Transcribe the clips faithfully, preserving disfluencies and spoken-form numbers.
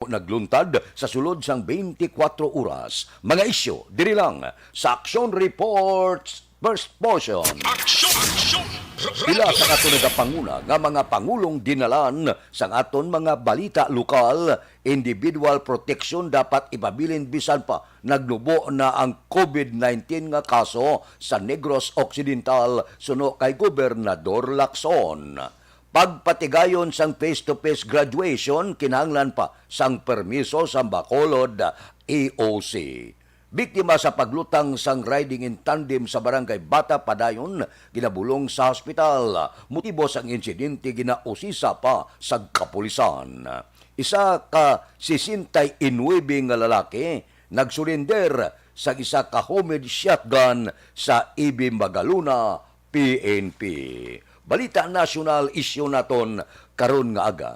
nagluntad sa sulod sang twenty-four oras. Mga isyu diri lang sa Action Reports First Portion. Action! Action! Pila sa aton nagapanguna nga mga pangulong dinalan sang aton mga balita lokal, individual protection dapat ipabilin bisan pa nagnubo na ang COVID nineteen nga kaso sa Negros Occidental, suno kay Gobernador Lacson. Pagpatigayon sang face-to-face graduation kinahanglan pa sang permiso sang Bacolod E O C. Biktima sa paglutang sang riding in tandem sa Barangay Bata padayon ginabulong sa hospital, motibo sang insidente ginausisa pa sa kapulisan. Isa ka sesenta y nuebe nga lalaki nagsurrender sa isa ka homemade shotgun sa E B Magalona, P N P. Balita nasyonal, isyu naton karon nga aga.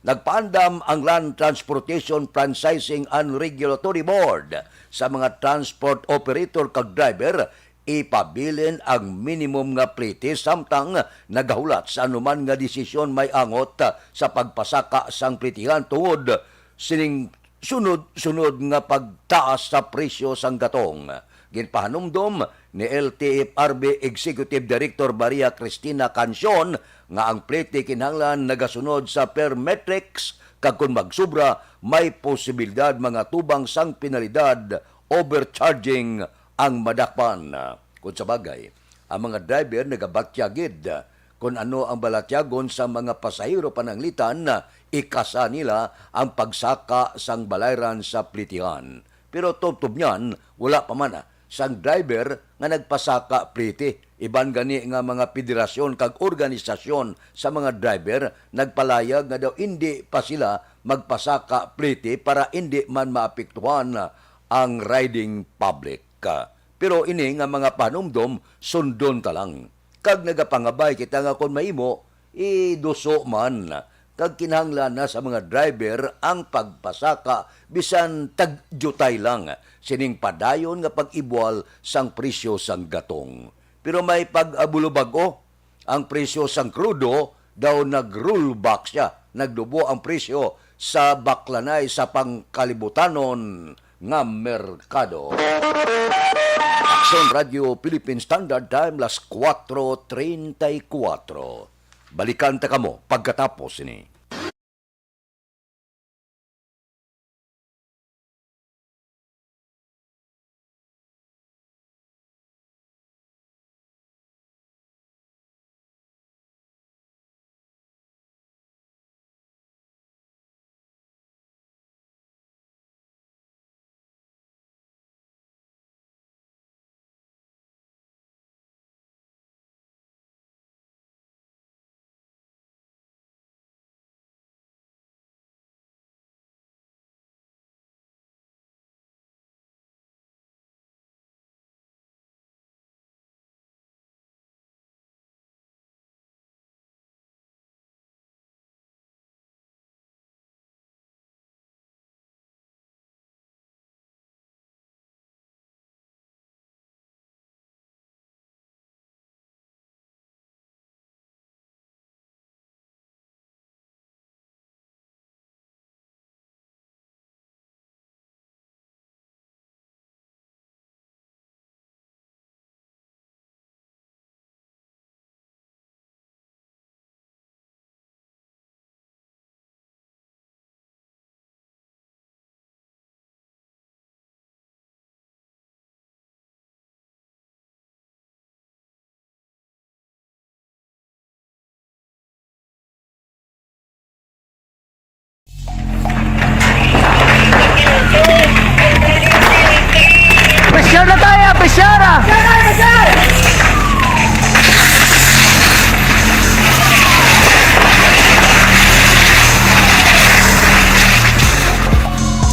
Nagpaandam ang Land Transportation Franchising and Regulatory Board sa mga transport operator kag driver ipabilin ang minimum nga plete, samtang nagahulat sa anuman nga desisyon may angot sa pagpasaka sang pletihan tungod sining sunod-sunod nga pagtaas sa presyo sang gatong. Ginpahanumdom ni L T F R B Executive Director Maria Cristina Cancion nga ang plete kinahanglan nagasunod sa per metrics, kag kon magsubra, may posibilidad mangatubang sang penalidad, overcharging, ang madakpan. Kon sa bagay, ang mga driver nagabatya gid kon ano ang balatyagon sa mga pasahero pananglitan, ikasa nila ang pagsaka sang balayran sa plitihan. Pero tubtob niyan, wala pa man, ah, sang driver nga nagpasaka pliti. Iban gani nga mga federasyon kag organisasyon sa mga driver nagpalayag nga daw indi pa sila magpasaka pliti para indi man maapektuhan ang riding public. Pero ini nga mga panumdom, sundon ta lang. Kag nagapangabay kita nga kon mahimo, iduso man. Kag kinahanglan na sa mga driver ang pagpasaka bisan tag-diutay lang sining padayon nga pag-ibwal sang presyo sang gatong. Pero may pag-abulobag-o, ang presyo sang krudo daw nag-rollback siya. Nagdubo ang presyo sa baklanay sa pangkalibutanon nga merkado. Aksyon Radio Philippine Standard Time, las kuwatro treinta y kuwatro. Balikan ta kamo pagkatapos sini. Pisyar na tayo, pisyar ah!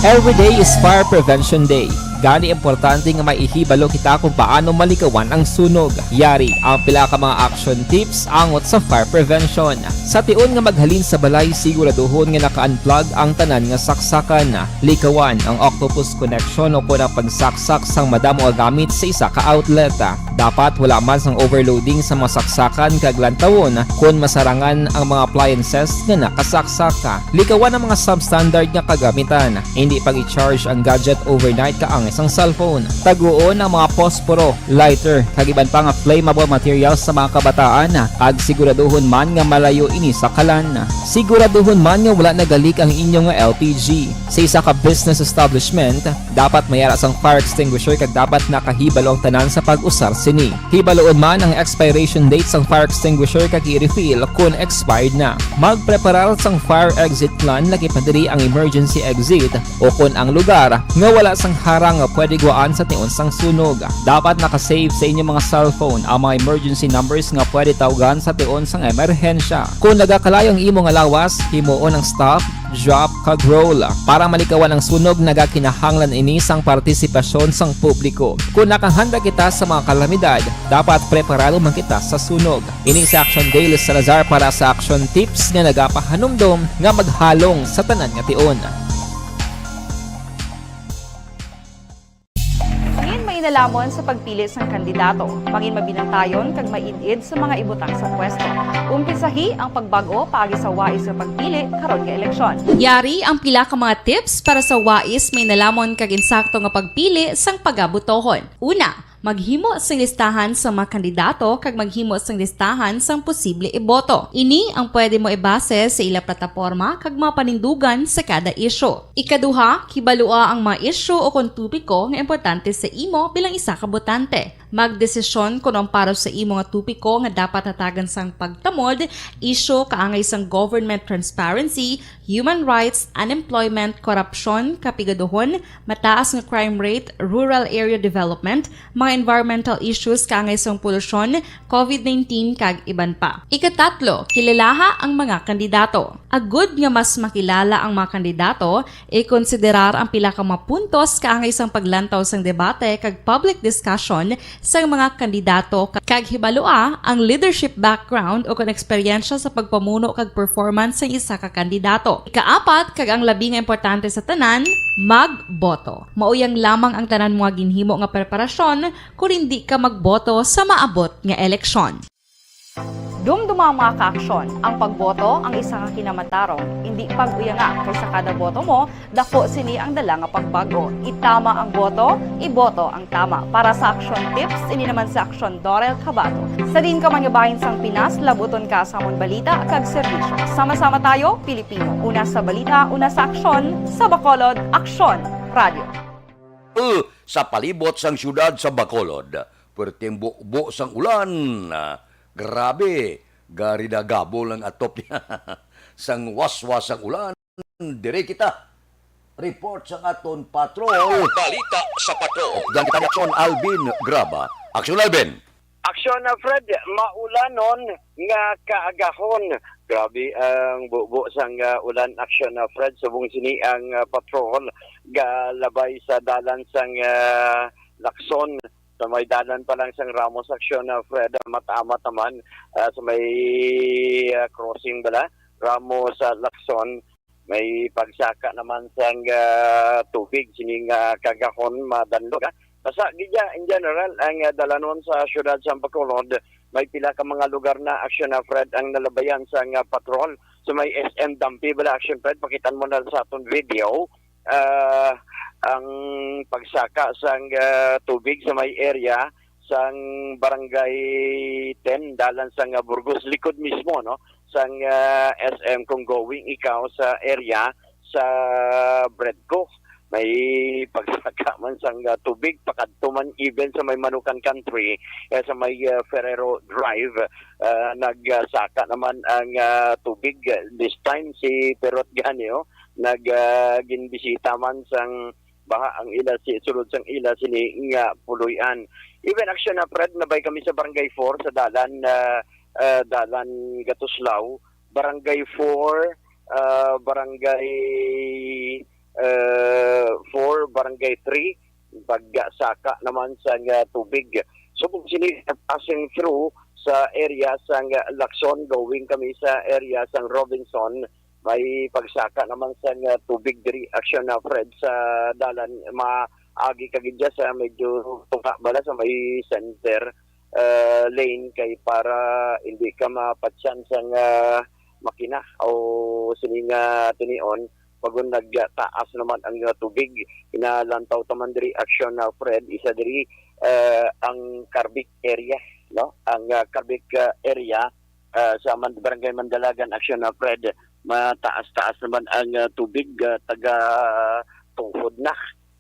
Every day is Fire Prevention Day. Gani, importante nga may ihibalo kita kung paano malikawan ang sunog. Yari ang pila ka mga action tips angot sa fire prevention. Sa tion nga maghalin sa balay, siguraduhon nga naka-unplug ang tanan nga saksakan. Likawan ang octopus connection o kon ang pagsaksak sang madamo nga gamit sa isa ka outlet. Dapat wala man sang overloading sa mga saksakan kag lantawon kon masarangan ang mga appliances nga nakasaksak. Likawan ang mga substandard nga kagamitan. Hindi pag-i-charge ang gadget overnight kaangay sang cellphone. Taguon ang mga posporo, lighter, kag iban pa nga flammable materials sa mga kabataan, kag siguraduhon man nga malayo ini sa kalan. Siguraduhon man nga wala nagalik ang inyo nga L P G. Sa isa ka business establishment, dapat may ara sang fire extinguisher kag dapat nakahibalo ang tanan sa pag-usar sini. Hibaloon man ang expiration date sang fire extinguisher kag i-refill kon expired na. Magpreparar sang fire exit plan, laki pa diri ang emergency exit o kon ang lugar nga wala sang harang nga pwede gwaan sa tion sang sunog. Dapat naka-save sa inyo mga cellphone ang mga emergency numbers nga pwede tawgan sa tion sang emerhensya. Kon nagakalayo ang imo nga lawas, himuon ang stop, drop, kag roll. Para malikawan ang sunog, nagakinahanglan ini sang partisipasyon sang publiko. Kon nakahanda kita sa mga kalamidad, dapat preparado man kita sa sunog. Ini si Action Daily Salazar para sa Action Tips nga nagapahanumdom nga maghalong sa tanan nga tion. Mangin mainalamon sa pagpili sang kandidato. Mangin mabinantayon kag maid-id sa mga ibutang sa pwesto. Umpisahi ang pagbag-o paagi sa wais nga pagpili karon nga eleksyon. Yari ang pila ka mga tips para sa wais, mainalamon kag insakto nga pagpili sang pagabotohon. Una, maghimo sing listahan sa mga kandidato kag maghimo sing listahan sang posible iboto. Ini ang pwede mo ibase sa ila plataporma kag mga panindugan sa kada isyu. Ikaduha, kibalua ang mga isyu o kon topiko nga importante sa imo bilang isa ka botante. Magdesisyon kon ang para sa imo nga topiko nga dapat hatagan sang pagtamod, isyu kaangay sang government transparency, human rights, unemployment, korupsyon, kapigaduhon, mataas nga crime rate, rural area development, mga environmental issues kaangay sang polusyon, covid nineteen, kag iban pa. Ikatatlo, kilalaha ang mga kandidato. Agud nga mas makilala ang mga kandidato, ikonsiderar ang pila ka mga puntos kaangay sang paglantaw sang debate kag public discussion sang mga kandidato, kag hibalua ang leadership background o kon eksperyensya sa pagpamuno kag performance sang isa ka kandidato. Ikaapat, kag ang labi nga importante sa tanan, magboto. Mauyang lamang ang tanan mo nga ginhimo nga preparasyon kon indi ka magboto sa maabot nga eleksyon. Dumduma ang mga kaaksyon. Ang pagboto ang isa ka kinamatarong. Indi pag-uyanga, kay sa kada boto mo, dako sini ang dala nga pagbag-o. Itama ang boto, iboto ang tama. Para sa Action Tips, ini naman si Action Dorel Cabato. Sa diin ka man nga bahin sang Pinas, labuton ka sa amon balita kag serbisyo. Sama-sama tayo, Pilipino. Una sa balita, una sa aksyon, sa Bacolod, Aksyon Radio. Uh, sa palibot sang siyudad sa Bacolod, perting bubo sang ulan. Ah, grabe, gari na gabol ang atop niya. Sang waswas sang ulan, dire kita. Report sang aton patrol. Balita sa patrol. Updan kita ni Aksyon Alvin Graba. Aksyon Alvin. Aksyon na Fred, maulanon nga kaagahon. Grabe ang bubo sang, ah, ulan, Aksyon na Fred. Subong sini ang, ah, patrol galabay sa dalan sang, ah, Lacson. Sa may dalan pa lang sang Ramos, Aksyon na Fred, mata-mata man, ah, sa may, ah, crossing bala, Ramos, ah, Lacson. May pagsaka naman sang, ah, tubig sining, ah, kaagahon, madanlog, ah. Basta gid ya, in general, ang, ah, dalanon sa siyudad sa Bacolod, may pila ka mga lugar na, Aksyon na Fred, ang nalabayan sang, ah, patrol. So may S M Dampi bala, Aksyon Fred, pakitaan mo na sa aton video. Ah, ang pagsaka sang, ah, tubig sa may area sang Barangay ten, dalan sang, ah, Burgos, likod mismo, no, sang, ah, S M kung going ikaw sa area sa Bredco. May pagsaka man sang, ah, tubig, pakadto man even sa may Manukan Country, eh, sa may, ah, Ferrero Drive, ah, nagsaka naman ang, ah, tubig. This time, si Perot gani, oh, nag, ah, ginbisita man sang baha ang ila si, sulod sang ila sini nga puloy-an. Even, Aksyon na Fred, nabay kami sa Barangay four sa dalan, ah, ah, dalan Gatuslao, Barangay four, ah, Barangay, ah, four, Barangay three, pagsaka naman sang, ah, tubig. Subong sini passing through sa area sang, ah, Lacson, going kami sa area sang Robinson, may pagsaka naman sang, ah, tubig diri, Action, ah, Fred, sa dalan. Maagi ka gid dya sa medyo tunga bala sa may center, ah, lane kay para hindi ka mapatyan sang, ah, makina o sini nga tinion pag nagtaas naman ang, ah, tubig. Inalantaw ta man diri, Action, ah, Fred, isa diri, ah, ang Carbik area, no? Ang, ah, Carbik, ah, area, ah, sa Man-, Barangay Mandalagan, Action, ah, Fred, mataas-taas naman ang, ah, tubig, ah, taga tuhod na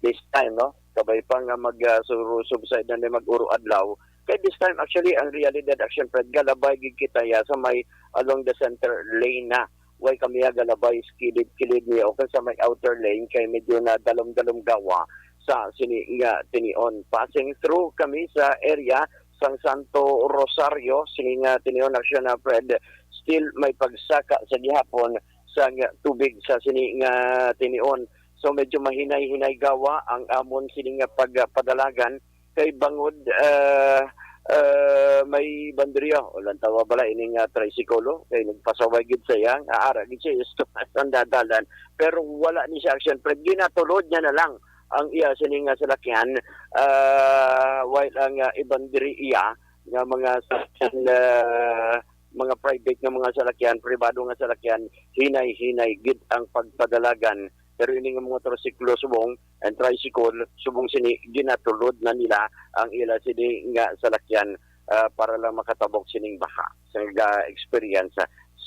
this time, no? Kabay pa nga mag, ah, suru-, subside na ni mag-uro adlaw. Kay this time, actually, ang realidad, Action Fred, galabay gid kita ya sa may along the center lane na. Way kami ya galabay sa kilid-kilid niya o sa may outer lane kay medyo na dalom-dalom gawa sa sini nga tinion. Passing through kami sa area sang Santo Rosario, sini nga tinion, Action, ah, Fred, still may pagsaka sa gihapon sang tubig sa sini nga tinion. So medyo mahinay-hinay gawa ang amon sini nga pagpadalagan kay bangod, ah, ah, may banderiya o lantawa bala ini nga tricycle, oh, kay nagpasaway gid sa iya, aara gid siya, is tumas ang dadalan. Pero wala ni siya, Action Fred, ginatulod niya na lang ang iya sini nga salakyan, ah, while ang, ah, iban diri iya nga mga salakyan, ah, mga private nga mga salakyan, pribado nga salakyan, hinay-hinay gid ang pagpadalagan. Pero ini nga mga motorsiklo subong and tricycle, subong sini, ginatulod na nila ang ila sini nga salakyan, ah, para lang makatabok sining baha sa ga-experience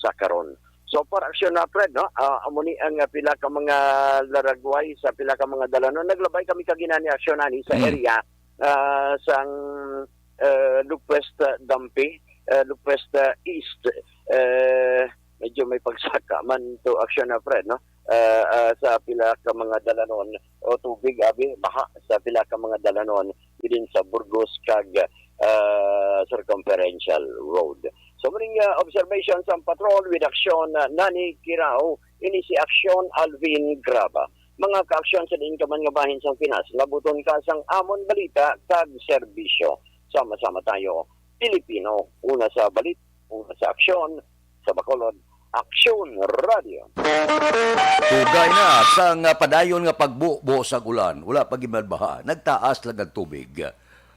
sa karon. So, for Action, ah, Fred, no? Ah, amo ni ang, ah, pila ka mga laragway sa pila ka mga dalanon. Naglabay kami kagina ni Action ani sa Mm. area, ah, sang, ah, Lupest, ah, Dampi, ah, Lupest, ah, East. Eh, medyo may pagsaka man to, Action, ah, Fred, no? Ah, ah, sa pila ka mga dalanon o tubig, abi, baha sa pila ka mga dalanon within sa Burgos kag, ah, Circumferential Road. So, muning, ah, observation sang patrol with Action, ah, Nani Kirao, ini si Action Alvin Graba. Mga ka-aksyon sa diin ka man nga bahin sang Pinas, labuton ka sang amon balita kag serbisyo. Sama-sama tayo, Pilipino, una sa balit, una sa aksyon, sa Bacolod, Aksyon Radio. Tugay na sang padayon nga pagbubo sa ulan, wala pa gid malbaha, nagtaas lang ang tubig.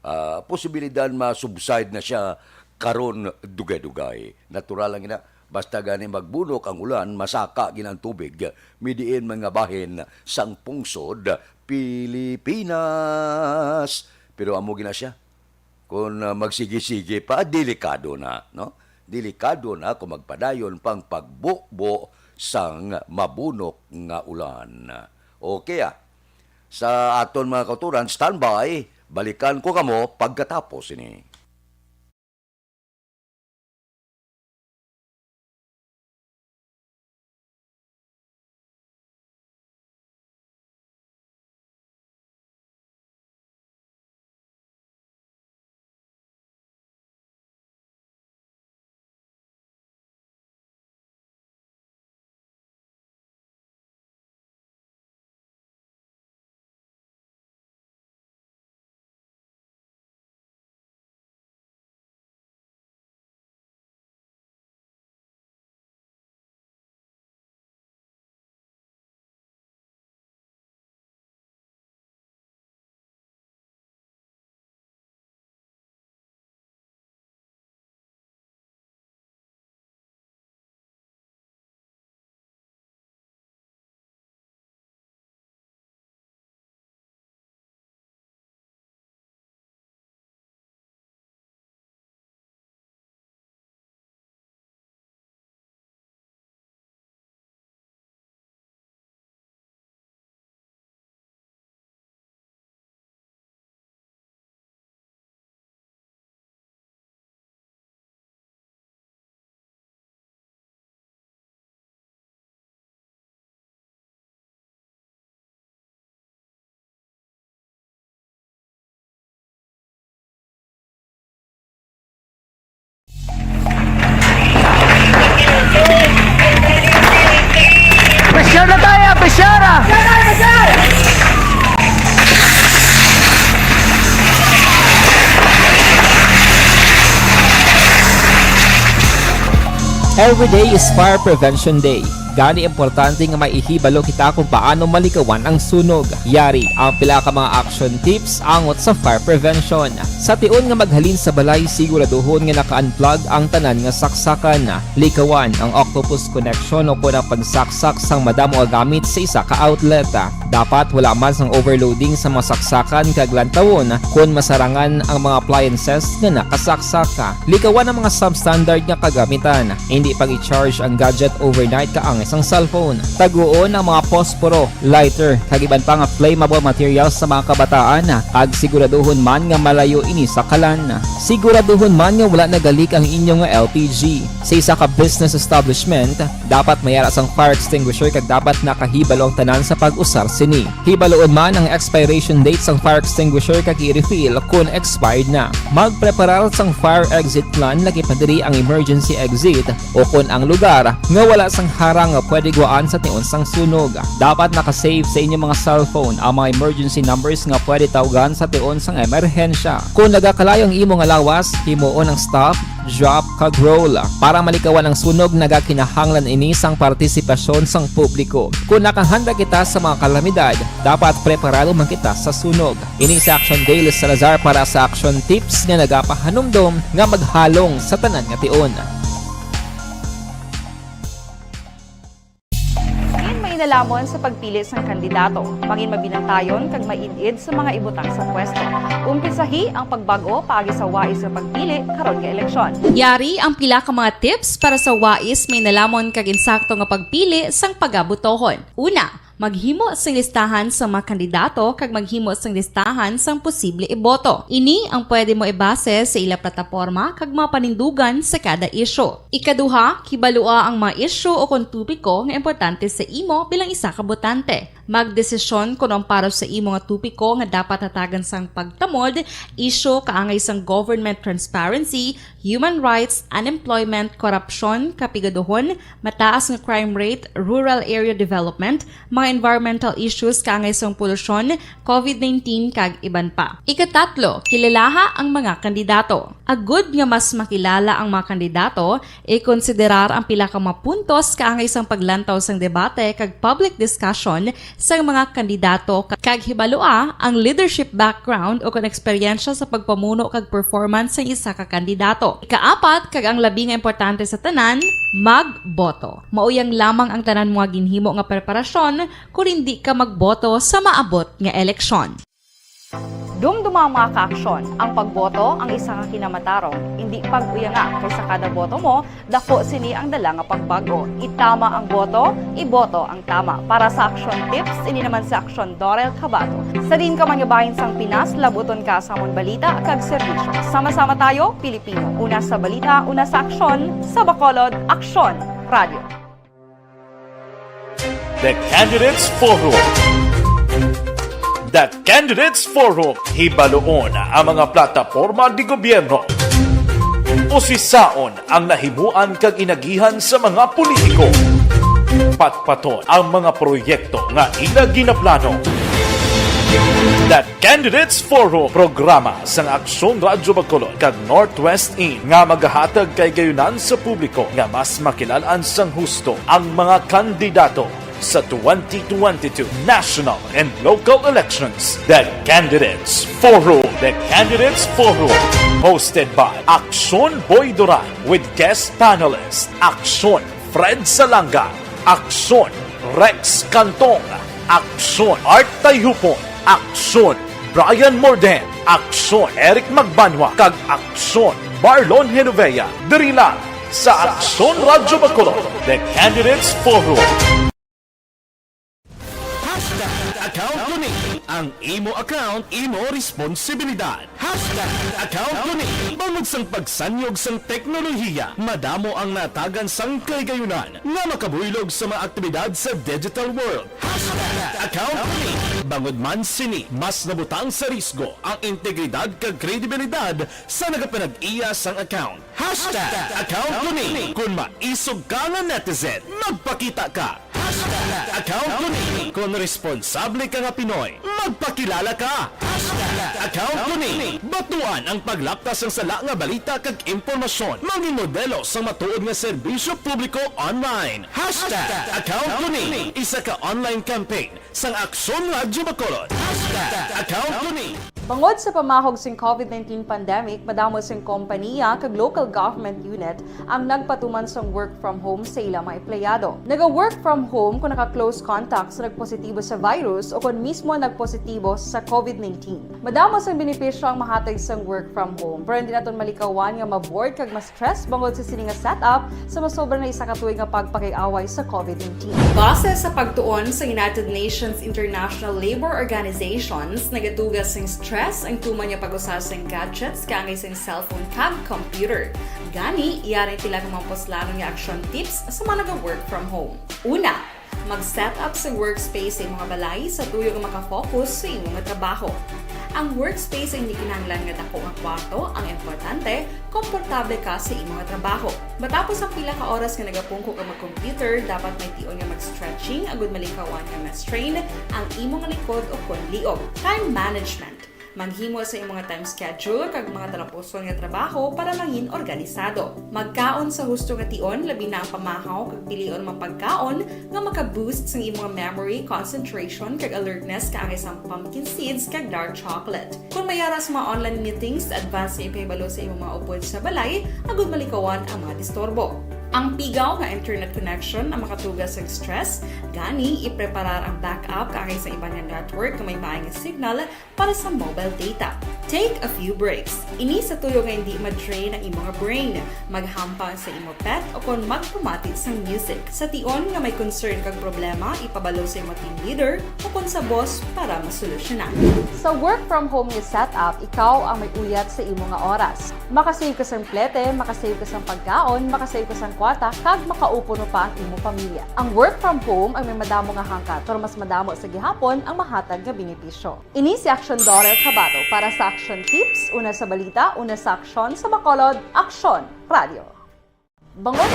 Ah, posibilidad ma-subside na siya karon dugay-dugay. Natural lang ina, basta gani magbunok ang ulan, masaka gid ang tubig, midiin man nga bahin sang pungsod Pilipinas. Pero amo gina siya. Kung, ah, magsigi-sige pa, delikado na, no? Delikado na kung magpadayon pang pagbubo sang mabunok nga ulan. Okay, ah. Sa aton mga kauturan, standby, balikan ko kamo pagkatapos ini. Every day is Fire Prevention Day. Gani, importante nga maihibalo kita kung paano malikawan ang sunog. Yari ang pila ka mga action tips angot sa fire prevention. Sa tion nga maghalin sa balay, siguraduhon nga naka-unplug ang tanan nga saksakan. Likawan ang octopus connection o kon ang pagsaksak sang madamo nga gamit sa isa ka outlet. Dapat wala man sang overloading sa mga saksakan kag lantawon kon masarangan ang mga appliances nga nakasaksak. Likawan ang mga substandard nga kagamitan. Hindi pag-i-charge ang gadget overnight kaangay sang cellphone. Taguon ang mga posporo, lighter, kag iban pa nga flammable materials sa mga kabataan, kag siguraduhon man nga malayo ini sa kalan. Siguraduhon man nga wala nagalik ang inyo nga L P G. Sa isa ka business establishment, dapat may ara sang fire extinguisher kag dapat nakahibalo ang tanan sa pag-usar sini. Hibaluon man ang expiration date sang fire extinguisher kag i-refill kon expired na. Magpreparar sang fire exit plan, lakip na diri ang emergency exit, o kon ang lugar nga wala sang harang nga pwede guwaan sa tion sang sunog. Dapat naka-save sa inyo mga cellphone ang mga emergency numbers nga pwede tawgan sa tion sang emerhensya. Kon nagakalayo ang imo nga lawas, himuon ang stop, drop, kag roll. Para malikawan ang sunog, nagakinahanglan ini sang partisipasyon sang publiko. Kon nakahanda kita sa mga kalamidad, dapat preparado man kita sa sunog. Ini si Action Dale Salazar para sa Action Tips nga nagapahanumdom nga maghalong sa tanan nga tion. Mangin mainalamon sa pagpili sang kandidato. Mangin mabinantayon kag maid-id sa mga ibutang sa pwesto. Umpisahi ang pagbag-o paagi sa wais nga pagpili karon nga eleksyon. Yari ang pila ka mga tips para sa wais, mainalamon kag insakto nga pagpili sang pagabotohon. Una, maghimo sing listahan sa mga kandidato kag maghimo sing listahan sang posible iboto. Ini ang pwede mo ibase sa ila plataporma kag mga panindugan sa kada isyu. Ikaduha, kibalua ang mga isyu o kon topiko nga importante sa imo bilang isa ka botante. Magdesisyon kon ang para sa imo nga topiko nga dapat hatagan sang pagtamod, isyu kaangay sang government transparency, human rights, unemployment, korupsyon, kapigaduhon, mataas nga crime rate, rural area development, mga environmental issues kaangay sang polusyon, covid nineteen, kag iban pa. Ikatatlo, kilalaha ang mga kandidato. Agud nga mas makilala ang mga kandidato, ikonsiderar ang pila ka mga puntos kaangay sang paglantaw sang debate kag public discussion sang mga kandidato, kag hibalua ang leadership background o kon eksperyensya sa pagpamuno kag performance sang isa ka kandidato. Ikaapat, kag ang labi nga importante sa tanan, magboto. Mauyang lamang ang tanan mo nga ginhimo nga preparasyon kon indi ka magboto sa maabot nga eleksyon. Dumduma ang mga kaaksyon. Ang pagboto ang isa ka kinamatarong. Indi pag-uyanga, kay sa kada boto mo, dako sini ang dala nga pagbag-o. Itama ang boto, iboto ang tama. Para sa Action Tips, ini naman si Action Dorel Cabato. Sa diin ka man nga bahin sang Pinas, labuton ka sa amon balita kag serbisyo. Sama-sama tayo, Pilipino. Una sa balita, una sa aksyon, sa Bacolod, Aksyon Radio. The Candidates Forum. The Candidates Forum. Hibaluon ang mga plataporma di gobyerno. Usisaon ang nahimuan kag inagihan sa mga politiko. Patpaton ang mga proyekto nga ila ginaplano. The Candidates Forum, programa sang Aksyon Radyo Bacolod kag Northwest In nga magahatag kay gayunan sa publiko nga mas makilal-an sang husto ang mga kandidato sa twenty twenty-two national and local elections. The Candidates Forum. The Candidates Forum, hosted by Aksyon Boy Duran with guest panelist Aksyon Fred Salanga, Aksyon Rex Cantong, Aksyon Art Tayhupon, Aksyon Brian Morden, Aksyon Eric Magbanwa, kag Aksyon Marlon Genovea. Diri lang sa Aksyon Radyo Bacolod, The Candidates Forum. Hashtag account ko ni. Ang imo account, imo responsibilidad. Hashtag account ko ni. Bangod sang pagsanyog sang teknolohiya, madamo ang natagan sang kahigayunan nga makabuylog sa mga aktibidad sa digital world. Hashtag account ko ni. Bangod man sini, mas nabutang sa risgo ang integridad kag kredibilidad sa nagapanag-iya sang account. Hashtag account ko ni. Kon maisog ka nga netizen, magpakita ka. Hashtag account ko ni. Kon responsable ka nga Pinoy, magpakilala ka. Hashtag Account ko ni. Batuan ang paglaptas sang sala nga balita kag impormasyon. Mangin modelo sang matuod nga serbisyo publiko online. Hashtag account ko ni. Isa ka online campaign sang Aksyon Radyo Bacolod. Hashtag account ko ni. Bangod sa pamahog sing COVID nineteen pandemic, madamo sing kompaniya kag local government unit ang nagpatuman sang work from home sa ila mga empleyado. Naga-work from home kung naka-close contact sa nagpositibo sa virus o kon mismo nagpositibo sa COVID nineteen. Madamo sang benepisyo ang mahatag sang work from home, pero hindi naton malikawan nga ma-bored kag ma-stress bangod sa sini nga setup sa masobra na isa ka tuig nga pagpakig-away sa COVID nineteen. Base sa pagtuon sa United Nations International Labor Organizations, nagatuga sing stress ang tuman nga pag-usa sing gadgets kaangay sing cellphone kag computer. Gani, yari tila nga mga puslanon nga action tips sa mga naga-work from home. Una, mag-set up sa workspace sa imong balay sa tuyo nga makafocus sa imong trabaho. Ang workspace ay hindi kinahanglan nga dako nga kwarto, ang importante, komportable ka sa imong trabaho. Matapos ang pila ka oras nga nagapungko ka mag-computer, dapat may tion nga mag-stretching agud malikawan nga ma-strain ang imong likod o kon liog. Time management. Maghimo sa imong time schedule kag mga talapuson nga trabaho para mangin organisado. Magkaon sa husto nga tion, labi na ang pamahaw kag pilion mga pagkaon nga maka-boost sang imong memory, concentration, kag alertness kaangay sang pumpkin seeds kag dark chocolate. Kung may ara sa mga online meetings, advance nga ipahibalo sa imong mga upod sa balay agud malikawan ang mga disturbo. Ang pigaw nga internet connection ang makatuga sa stress, gani ipreparar ang backup kaangay sa iban nga network nga may maay nga signal para sa mobile data. Take a few breaks. Ini sa tuyo nga hindi ma-drain ang imong brain. Maghampang sa imo pet o kon magpamati sang music. Sa tion nga may concern kag problema, ipabalo sa imo team leader o kon sa boss para masolusyonan. Sa work from home nga setup, ikaw ang may uyat sa imo nga oras. Makasave ka sang plete, makasave ka sang pagkaon, makasave ka sang kwarta, kag makaupo pa ang imo pamilya. Ang work from home ay may madamo nga hangkat, pero mas madamo sa gihapon ang mahatag nga benepisyo. Ini si Aksyon Daughter Kabato para sa Aksyon Tips, una sa balita, una sa aksyon, sa Bacolod, Aksyon Radio. Bangod.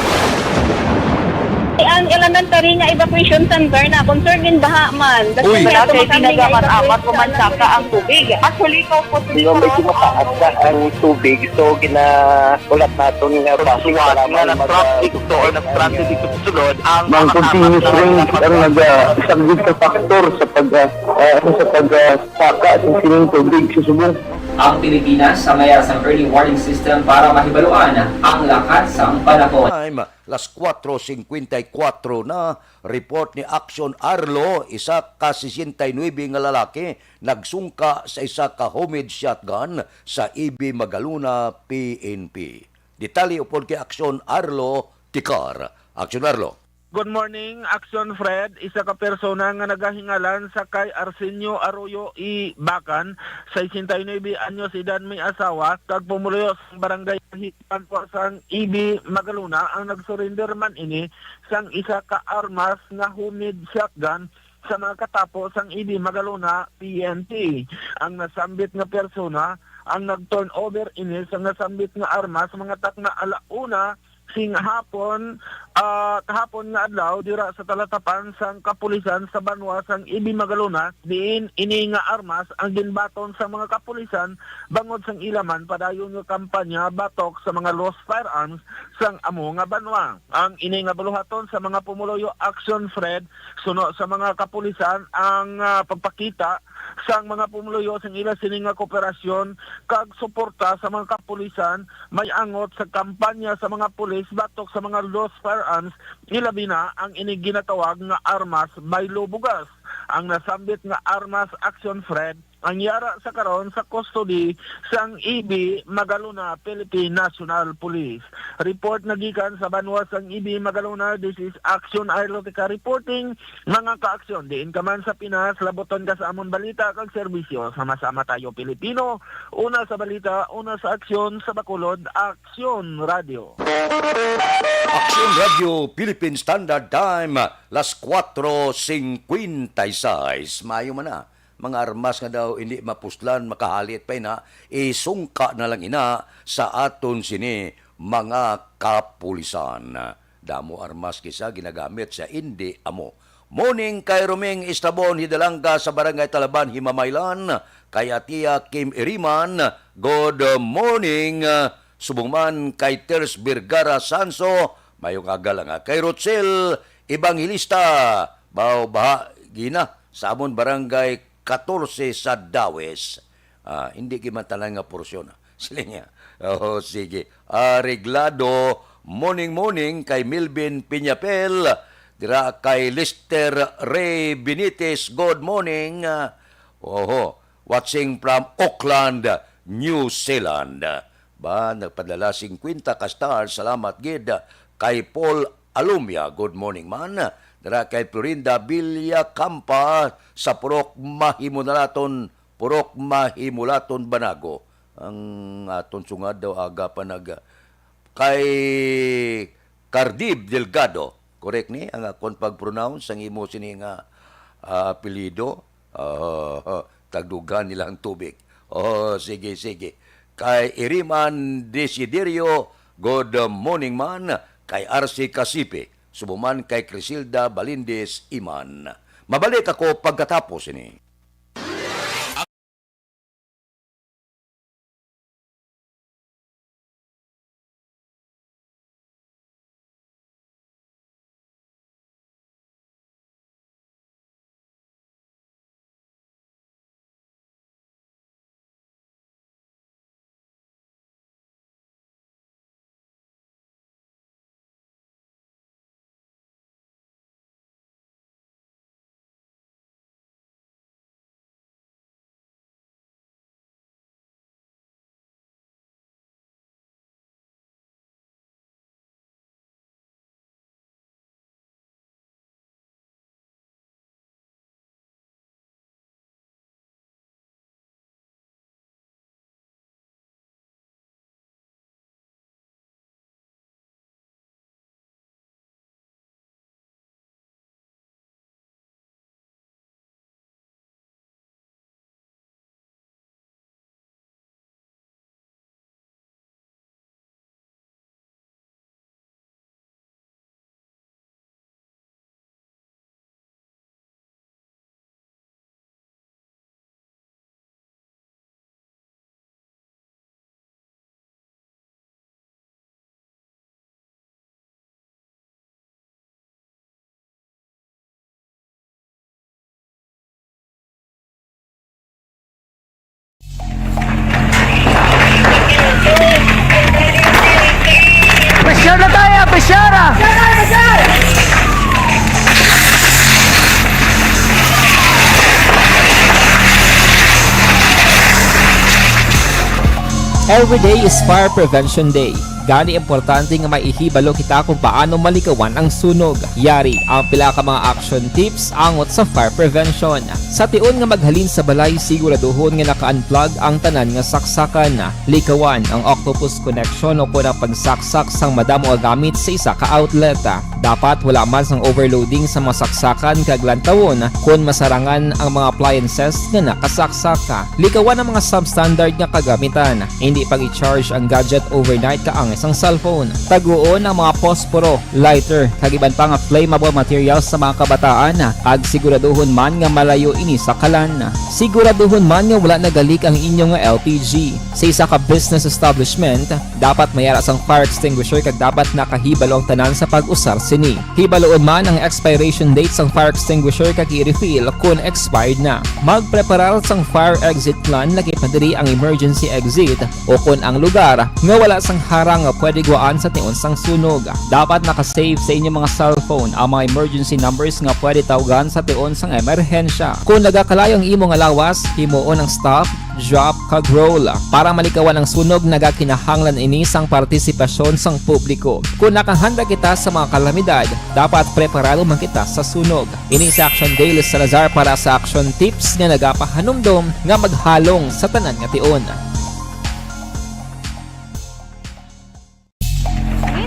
Ang elementary nga evacuation center na concern din baha man. Uy. Wala kay tinaga man amat ko man saka ang tubig. Actually, ko po. Di ba, medyo mataas na ang tubig, so ginahulat naton nga basi nga nag-transit ito or nag-transit ito sa sulod ang mga continuous rain ang naga-, isa gid ka factor sa pag, ah, ah, sa pag, ah, saka sa sining tubig sa subong. Ang Pilipinas sa mayara sang early warning system para mahibaluan ang lakat sang panahon. Time, las kuwatro singkwenta y kuwatro na, report ni Action Arlo, isa ka sesenta y nuebe nga lalaki nagsungka sa isa ka homemade shotgun sa E B Magalona, P N P. Detalye upod kay Action Arlo Tikar. Action Arlo. Good morning, Action Fred. Isa ka persona nga nagahingalan sa kay Arsenio Arroyo Ibacan, sesenta y nuebe anyos edad, may asawa, kag pumuluyo sa barangay Hipan, sang E B Magalona, ang nagsurrender man ini sang isa ka armas nga homemade shotgun sa mga katapo sang E B Magalona P N P. Ang nasambit nga persona ang nag-turn over ini sa nasambit nga armas mga takna ala una sing hapon, ah, kahapon nga adlaw dira sa talatapan sang kapulisan sa banwa sang E B Magalona, diin ini nga armas ang ginbaton sa mga kapulisan bangod sang ila man padayon nga kampanya batok sa mga lost firearms sang amo nga banwa. Ang ini nga buluhaton sa mga pumuluyo, Action Fred, suno sa mga kapulisan ang, ah, pagpakita sang mga pumuluyo sang ila sini nga kooperasyon kag suporta sa mga kapulisan may angot sa kampanya sa mga pulis batok sa mga lost firearms, ilabi na ang ini ginatawag nga armas baylo bugas. Ang nasambit nga armas, Action Fred, ang yara sa karon sa custody sang E B Magalona Philippine National Police. Report nagikan sa banwa sang E B Magalona, this is Action Arlotica reporting. Mga kaaksyon, diin ka man sa Pinas, labuton ka sa amon balita kag serbisyo. Sama-sama tayo, Pilipino. Una sa balita, una sa aksyon, sa Bacolod, Aksyon Radio. Aksyon Radio Philippine Standard Time, las kuwatro singkwenta y seis. Maayo man na. Mga armas nga daw hindi mapuslan, makahalit pa ina, isungka na lang ina sa aton sini mga kapulisan. Damo armas kisa ginagamit sa indi amo. Morning kay Roming Estrabon Hidalanga sa Barangay Talaban, Himamaylan, kay Atia Kim Iriman, good morning. Subong man kay Ters Vergara Sanso, mayong aga lang, ha. Kay Rochelle Evangelista, baw baha gina sa amon Barangay katorse sa Dawes. Ah, hindi giman tanan nga porsyon, ah. Sila niya. Oh, sige. Areglado, morning, morning kay Milvin Piñapel, dira kay Lester Ray Benitez, good morning. Ah, oho, watching from Auckland, New Zealand. Ba, nagpadala singkwenta ka star, salamat gid kay Paul Alumia, good morning man. Dira kay Florinda Villacampa sa Purok Mahimunalaton, Purok Mahimulaton, Banago. Ang aton sungad daw aga pa nag-, kay Cardib Delgado. Correct ni ang akon pag-pronounce sang imo sini nga, ah, apelyido? Ah, tagdugan nila ang tubig. Oh, sige, sige. Kay Iriman Desiderio, good morning man. Kay R C Casipe, subo man kay Crisilda Balindis Iman. Mabalik ako pagkatapos ini. Pressure na tayo, pressure ah! Every day is Fire Prevention Day. Gani, importante nga may ihibalo kita kung paano malikawan ang sunog. Yari ang pila ka mga action tips angot sa fire prevention. Sa tion nga maghalin sa balay, siguraduhon nga naka-unplug ang tanan nga saksakan. Likawan ang octopus connection o kon ang pagsaksak sang madamo nga gamit sa isa ka outlet. Dapat wala man sang overloading sa mga saksakan kag lantawon kon masarangan ang mga appliances nga nakasaksak. Likawan ang mga substandard nga kagamitan. Hindi pag-i-charge ang gadget overnight kaangay sang cellphone. Taguon ang mga posporo, lighter, kag iban pa nga flammable materials sa mga kabataan, kag siguraduhon man nga malayo ini sa kalan. Siguraduhon man nga wala nagalik ang inyo nga L P G. Sa isa ka business establishment, dapat may ara sang fire extinguisher kag dapat nakahibalo ang tanan sa pag-usar sini. Hibaloon man ang expiration date sang fire extinguisher kag i-refill kon expired na. Magpreparar sang fire exit plan, lakip na diri ang emergency exit o kon ang lugar nga wala sang harang nga pwede guwaan sa tion sang sunog. Dapat naka-save sa inyo mga cellphone ang mga emergency numbers nga pwede tawgan sa tion sang emerhensya. Kon nagakalayo ang imo nga lawas, himuon ang stop, drop, kag roll. Para malikawan ang sunog, nagakinahanglan ini sang partisipasyon sang publiko. Kon nakahanda kita sa mga kalamidad, dapat preparado man kita sa sunog. Ini si Action Dale Salazar para sa Action Tips nga nagapahanumdom nga maghalong sa tanan nga tion.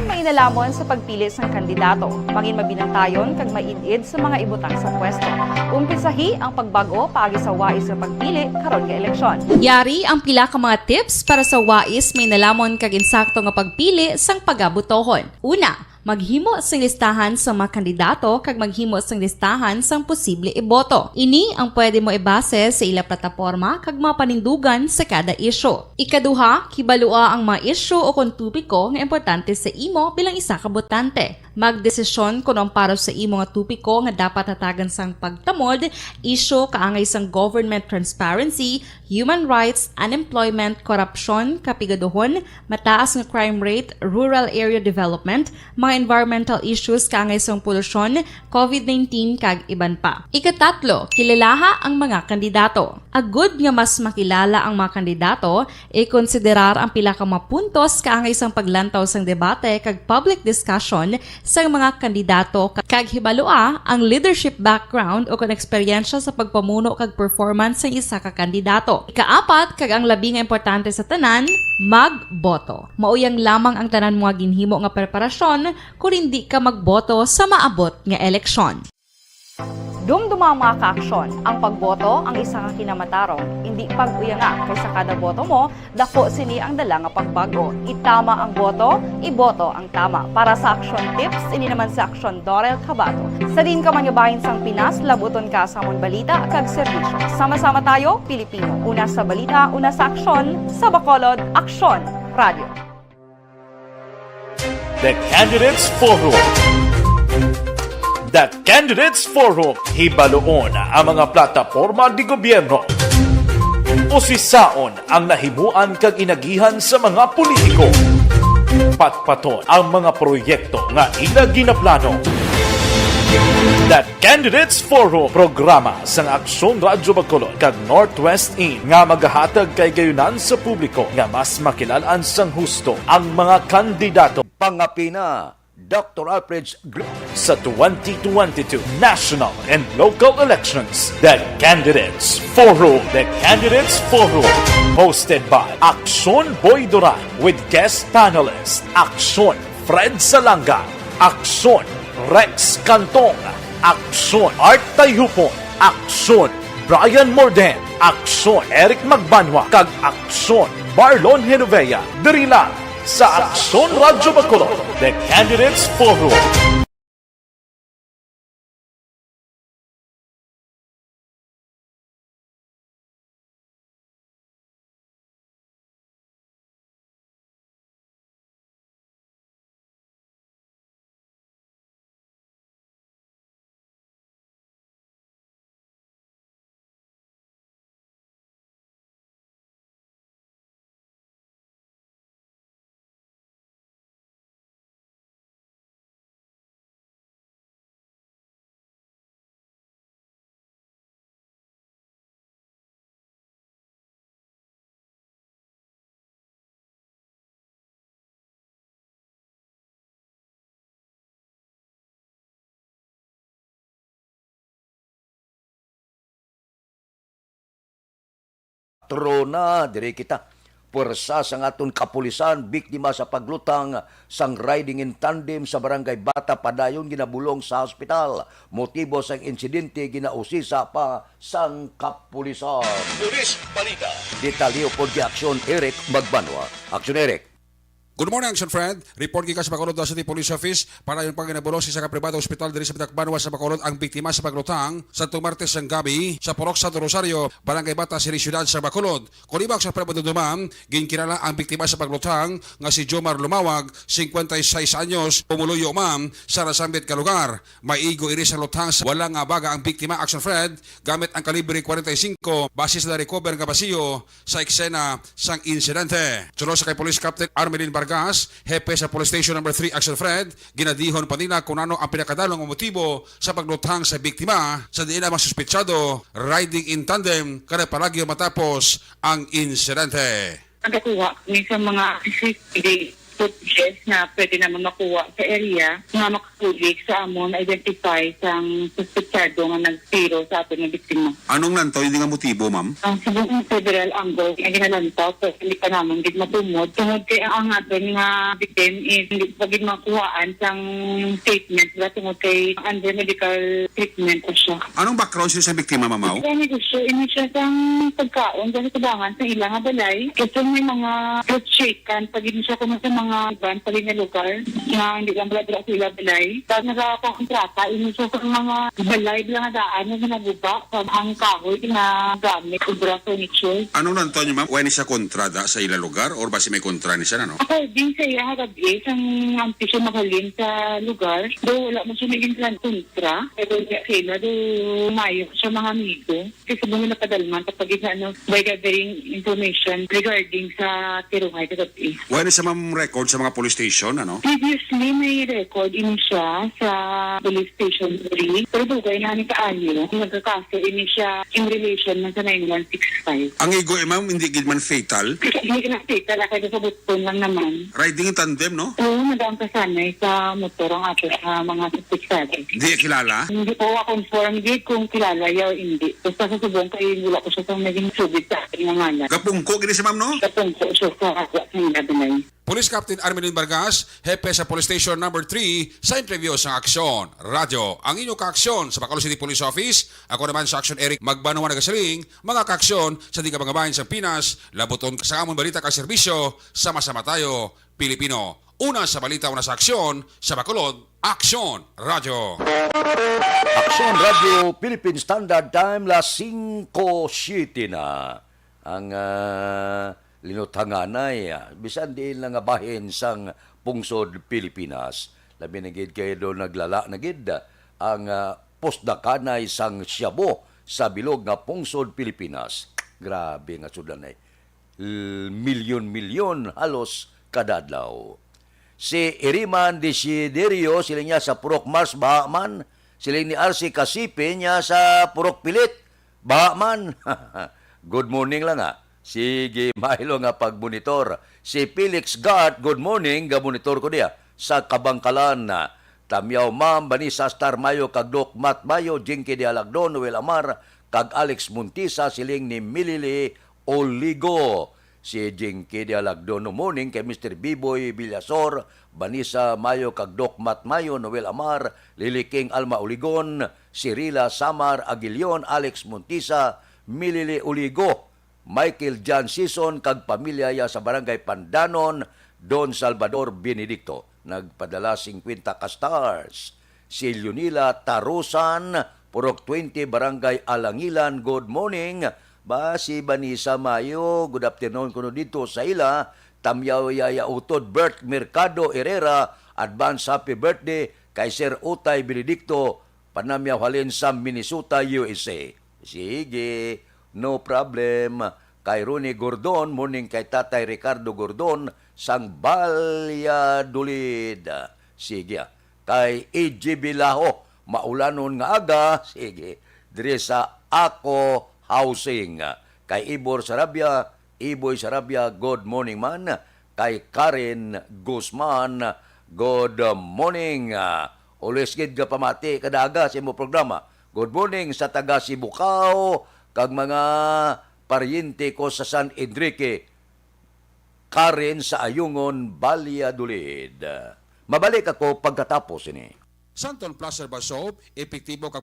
May nalamon sa pagpili sang kandidato, mangin mabinantayon kag maid-id sa mga ibutang sa pwesto. Umpisahi ang pagbag-o paagi sa wais nga pagpili karon nga eleksyon. Yari ang pila ka mga tips para sa wais, may nalamon kag insakto nga pagpili sang pagabutohon. Una, Maghimo sing listahan sa mga kandidato kag maghimo sing listahan sang posible iboto. Ini ang pwede mo ibase sa ila plataporma kag mga panindugan sa kada isyu. Ikaduha, kibalua ang mga isyu o kon topiko nga importante sa imo bilang isa ka botante. Magdesisyon kon ang para sa imo nga topiko nga dapat hatagan sang pagtamod, isyu kaangay sang government transparency, human rights, unemployment, korupsyon, kapigaduhon, mataas nga crime rate, rural area development, mga environmental issues kaangay sang polusyon, covid nineteen, kag iban pa. Ikatatlo, kilalaha ang mga kandidato. Agud nga mas makilala ang mga kandidato, ikonsiderar ang pila ka mga puntos kaangay sang paglantaw sang debate kag public discussion sang mga kandidato kag hibalua ang leadership background o kon eksperyensya sa pagpamuno kag performance sang isa ka kandidato. Ikaapat, kag ang labi nga importante sa tanan, magboto. Mao yang lamang ang tanan mga ginhimo nga preparasyon kon indi ka magboto sa maabot nga eleksyon. Dumduma ang mga kaaksyon. Ang pagboto ang isa ka kinamatarong. Indi pag-uyanga, kay sa kada boto mo, dako sini ang dala nga pagbag-o. Itama ang boto, iboto ang tama. Para sa Aksyon Tips, ini naman si Aksyon Dorel Cabato. Sa diin ka man nga bahin sang Pinas, labuton ka sa amon balita kag serbisyo. Sama-sama tayo, Pilipino. Una sa balita, una sa aksyon, sa Bacolod, Aksyon Radio. The Candidates Forum. The Candidates Forum, hibaluon ang mga plataporma di gobyerno. Usisaon ang nahimuan kag inagihan sa mga politiko. Patpaton ang mga proyekto nga ila ginaplano. The Candidates Forum, programa sang Aksyon Radyo Bacolod kag Northwest In nga magahatag kay gayunan sa publiko nga mas makilalan sang husto ang mga kandidato. Pangapina, Doctor Alfred's Group. Sa twenty twenty-two national and local elections, the Candidates Forum, the Candidates Forum, hosted by Aksyon Boy Duran with guest panelist Aksyon Fred Salanga, Aksyon Rex Cantong, Aksyon Art Tayhupon, Aksyon Brian Morden, Aksyon Eric Magbanwa, kag Aksyon Marlon Genovea. Diri lang sa Aksyon Radyo Bacolod, The Candidates Forum. Trona, diri kita. Puwersa sang aton kapulisan, biktima sa paglutang sang riding in tandem sa Barangay Bata, padayon ginabulong sa hospital. Motibo sang insidente ginausisa pa sang kapulisan. Pulis Balita. Detalye pod kay Aksyon Eric Magbanwa. Aksyon Eric. Good morning, Action Friend. Report gikan sa Bacolod City Police Office. Padayon pa ginabulos sa isa ka pribado hospital diri sa Bitacbanwa sa Bacolod ang biktima sa paglutang sa Martes sang gabi sa Purok Santo Rosario, Barangay Bata, City Siyudad sa Bacolod. Kon iba sa pribado duman, ginkilala ang biktima sa paglutang nga si Jomar Lumawag, cincuenta y seis anyos, pumuluyo man sa nasambit nga lugar. May igo ini sa lutang sa wala nga baga ang biktima, Action Friend, gamit ang kalibre forty-five, base sa na-recover nga basiyo sa eksena sang insidente. Suno sa kay Police Captain Armelin Vargas, hepe sa Police Station Number Three Action Fred, ginadihon pa nila kung ano ang pinakadalong nga motibo sa paglutang sa biktima, sa diin ang mga suspitsado riding in tandem kada palagyo matapos ang insidente. Nagakuha kami sa mga C C T V footages na pwede naman makuha sa area nga makabulig sa amon identify sang suspetsado nga nagtiro sa aton nga biktima. Anong lantaw ini nga motibo, ma'am? Ang subong several angle nga ginalantaw, pero hindi pa naman gid matumod. Tungod kay ang, ang aton nga victim is hindi pa gid makuhaan sang statement, wala, tungod kay under medical treatment pa siya. Anong background siya sa biktima, ma'am? Sa negosyo, ini siya sang pagkaon, sa kubangan sa ila nga balay. Kasi may mga fruit shake kan pag ini siya kuno sa Nga iban pa rin nga lugar nga hindi lang bala dira sa ila balay. Pag nagakontrata, ini siya sa mga balay bala nga daan nga ginaguba sa ang kahoy nga gamit, obra, furniture. Ano lang to niyo, ma'am? Wala ni siya kontra da sa ila lugar or basi may kontra ni siya, ano? According sa iya, ha, gabi, sang antes siya maghalin sa lugar, do wala mo siya naging plan kontra. Pero niya sila, do mayo siya mga amigo. Kasi mo napadalman kapag isa, ano, by gathering information regarding sa tirungay kagabi. Wala na siya, ma'am, record sa mga police station, ano? Previously, may record ini siya sa police station three. Pero dugay na ni kaayo, nagkakaso ini siya in relation man sa nine one six five. Ang igo, eh, ma'am, hindi gid man fatal? Hindi na fatal, kaya sa button lang naman. Riding in tandem, no? Oo, nag-aangkasanay sa motor ang ato sa mga suspetsado. Di kilala? Hindi ko wa confirm gid kung kilala ya o hindi. Basta sa subong kay wala ko siya sa naging sugid sa akin nga ngalan. Gapungko gini si ma'am, no? Gapungko siya sa wa sa ila balay. Police Captain Armelin Vargas, hepe sa Police Station Number three, sa interview sa Aksyon Radyo. Ang inyo kaaksyon sa Bacolod City Police Office, ako naman sa Aksyon Eric Magbanwa nagasiling, mga kaaksyon sa di kabangabayan sa Pinas, labuton ka sa amon balita ka serbisyo, sama-sama tayo, Pilipino. Una sa balita, una sa aksyon, sa Bacolod, Aksyon Radyo. Aksyon Radyo, Philippine Standard Time, las singko siete na. Ang, ah, linuthanganay, ah, bisan diin lang nga bahin sang pungsod Pilipinas. Labi na gid kay do naglala na gid ang, ah, pusdakanay sang shabu sa bilog nga pungsod Pilipinas. Grabe nga sudlanay. L-, milyon-milyon halos kada adlaw. Si Iriman Desiderio, siling niya sa Purok Mars, baha man. Siling ni R C Kasipi niya sa Purok Pilit, baha man. Good morning lang, ha. Sige, mailo nga pagmonitor. Si Felix Gart, good morning, gamonitor ko diya sa Kabangkalan. Tamyaw, Ma'am Vanessa Star Mayo, kag Doc Matt Mayo, Jinky de Alagdon, Noel Amar, kag Alex Montisa, siling ni Milili Oligo. Si Jinky de Alagdon, no morning kay Mister Biboy Villasor, Vanessa Mayo, kag Doc Matt Mayo, Noel Amar, Lily King, Alma Oligon, Cirila Samar Aguilion, Alex Montisa, Milili Oligo, Michael John Sison, kag pamilya ya sa Barangay Pandanon, Don Salvador Benedicto. Nagpadala singkwenta ka stars. Si Leonila Tarusan, Purok twenty, Barangay Alangilan, good morning. Ba, si Vanessa Mayo, good afternoon kuno dito sa ila. Tamyaw Yaya Utod, Bert Mercado Herrera, advance happy birthday kay Sir Utay Benedicto, panamyaw halin sa Minnesota, U S A. Sige, no problem. Kay Ronnie Gordon, morning kay Tatay Ricardo Gordon, sang Valladolid. Sige, ah. Kay A G Bilaho, maulanon nga aga. Sige, diri sa Ako Housing. Kay Ibor Sarabia, Iboy Sarabia, good morning man. Kay Karen Guzman, good morning. Ah, always gid nga pamati kada aga sa imo programa. Good morning sa taga Sibukao kag mga paryente ko sa San Enrique, Karen sa Ayungon, Valladolid. Mabalik ako pagkatapos ini. Santon Plus Herbal Soap, epektibo kag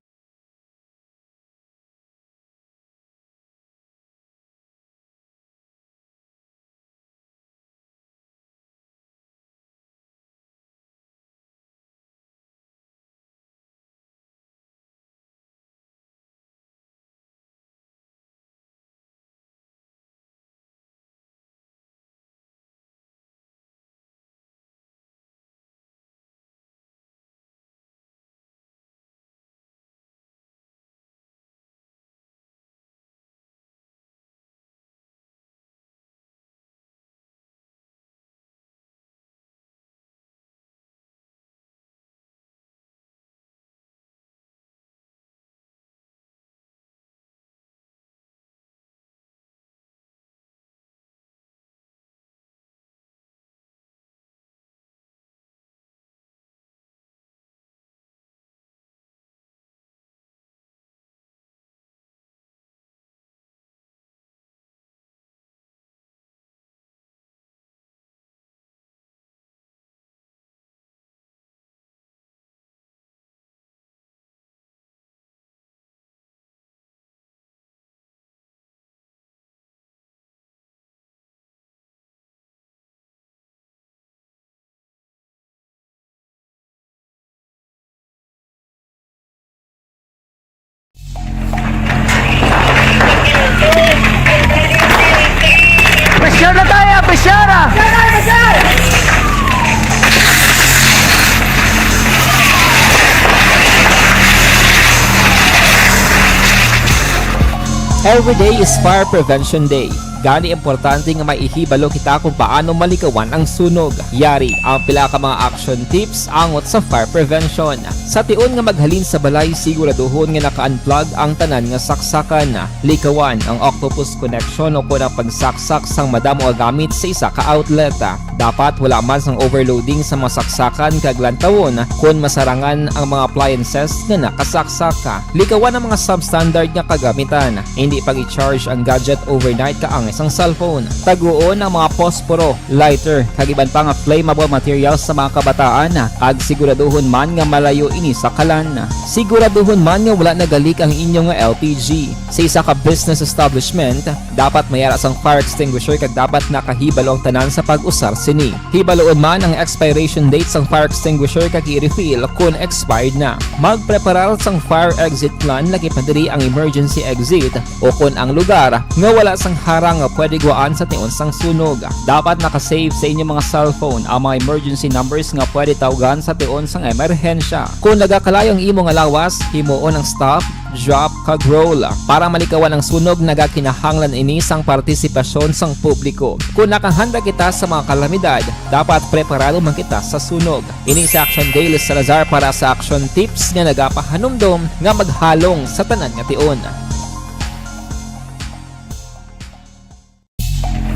Every day is Fire Prevention Day. Gani importante nga may ihibalo kita kung paano malikawan ang sunog. Yari ang pila ka mga action tips angot sa fire prevention. Sa tion nga maghalin sa balay, siguraduhon nga naka-unplug ang tanan nga saksakan. Likawan ang octopus connection o kon ang pagsaksak sang madamo nga gamit sa isa ka outlet. Dapat wala man sang overloading sa mga saksakan kag lantawon kon masarangan ang mga appliances nga nakasaksak. Likawan ang mga substandard nga kagamitan. Hindi pag-i-charge ang gadget overnight kaangay sang cellphone. Taguon ang mga posporo, lighter, kag iban pa nga flammable materials sa mga kabataan, kag siguraduhon man nga malayo ini sa kalan. Siguraduhon man nga wala nagalik ang inyo nga L P G. Sa isa ka business establishment, dapat may ara sang fire extinguisher kag dapat nakahibalo ang tanan sa pag-usar sini. Hibaluon man ang expiration date sang fire extinguisher kag i-refill kon expired na. Magpreparar sang fire exit plan, lakip na diri ang emergency exit o kon ang lugar nga wala sang harang nga pwede guwaan sa tion sang sunog. Dapat naka-save sa inyo mga cellphone ang mga emergency numbers nga pwede tawgan sa tion sang emerhensya. Kon nagakalayo ang imo nga lawas, himuon ang stop, drop, kag roll. Para malikawan ang sunog, nagakinahanglan ini sang partisipasyon sang publiko. Kon nakahanda kita sa mga kalamidad, dapat preparado man kita sa sunog. Ini si Action Daily Salazar para sa Action Tips nga nagapahanumdom nga maghalong sa tanan nga tion.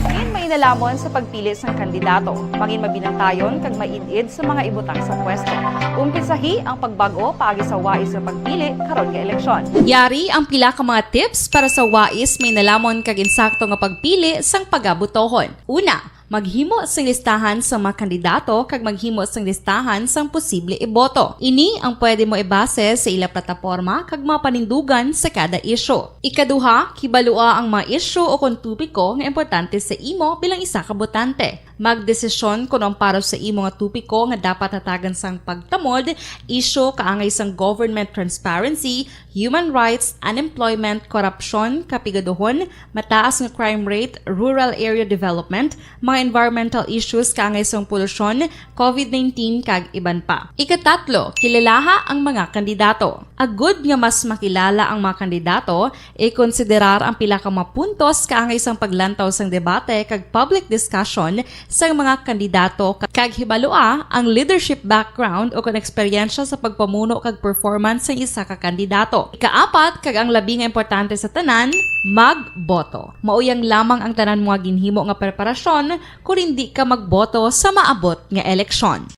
Mangin mainalomon sa pagpili sang kandidato. Mangin mabinantayon kag maid-id sa mga ibutang sa pwesto. Umpisahi ang pagbag-o paagi sa wais nga pagpili karon nga eleksyon. Yari ang pila ka mga tips para sa wais, mainalomon kag insakto nga pagpili sang pagabotohon. Una, maghimo sing listahan sa mga kandidato kag maghimo sing listahan sang posible iboto. Ini ang pwede mo ibase sa ila plataporma kag mga panindugan sa kada isyu. Ikaduha, kibalua ang mga isyu o kon topiko nga importante sa imo bilang isa ka botante. Magdesisyon kon ang para sa imo nga topiko nga dapat hatagan sang pagtamod, isyu kaangay sang government transparency, human rights, unemployment, korupsyon, kapigaduhon, mataas nga crime rate, rural area development, mga environmental issues kaangay sang polusyon, covid nineteen, kag iban pa. Ikatatlo, kilalaha ang mga kandidato. Agud nga mas makilala ang mga kandidato, ikonsiderar ang pila ka mga puntos kaangay sang paglantaw sang debate kag public discussion sang mga kandidato, kag hibalua ang leadership background o kon eksperyensya sa pagpamuno kag performance sang isa ka kandidato. Ikaapat, kag ang labi nga importante sa tanan, magboto. Mao yang lamang ang tanan mo nga ginhimo nga preparasyon kon indi ka magboto sa maabot nga eleksyon.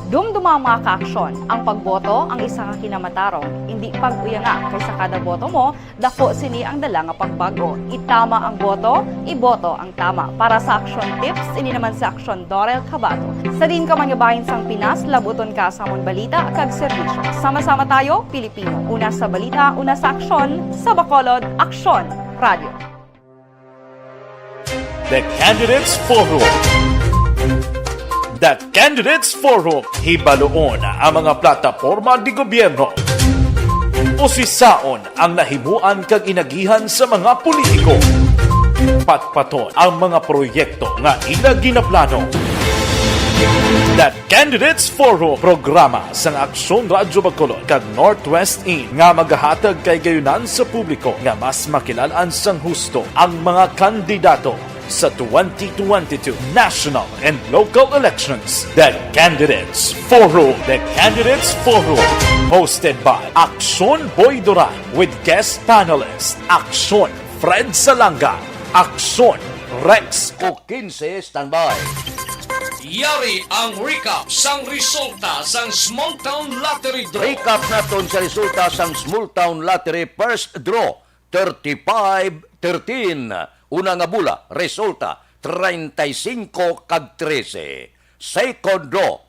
Dumduma, mga kaaksyon, ang pagboto ang isa ka kinamatarong, indi pag-uyanga, kay sa kada boto mo, dako sini ang dala nga pagbag-o. Itama ang boto, iboto ang tama. Para sa Action Tips, ini naman si Action Dorel Cabato. Sa diin ka man nga bahin sang Pinas, labuton ka sa amon balita kag serbisyo. Sama-sama tayo, Pilipino. Una sa balita, una sa aksyon, sa Bacolod, Aksyon Radio. The Candidates Forum. The Candidates Forum, hibaluon ang mga plataporma de gobyerno. Usisaon ang nahimuan kag inagihan sa mga politiko. Patpaton ang mga proyekto nga ila ginaplano. The Candidates Forum, programa sang Aksyon Radyo Bacolod kag Northwest In nga magahatag kay gayunan sa publiko nga mas makilal-an sang husto ang mga kandidato sa twenty twenty-two national and local elections. The Candidates Forum. The Candidates Forum. Hosted by Aksyon Boy Duran with guest panelist Aksyon Fred Salanga, Aksyon Rex Quince, standby. Yari ang recap sang resulta sang Small Town Lottery Draw. Recap naton sa resulta sang Small Town Lottery First Draw, thirty-five thirteen. Una nga bola, resulta, treinta y cinco kag trese. Second draw,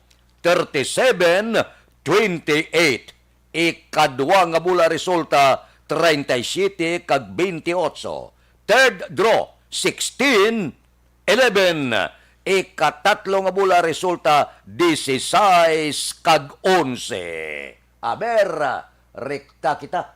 thirty-seven twenty-eight. Ikadua nga bola, resulta, treinta y siete kag veintiocho. Third draw, sixteen eleven. Ikatatlo nga bola, resulta, dieciséis kag onse. Aber, rekta kita.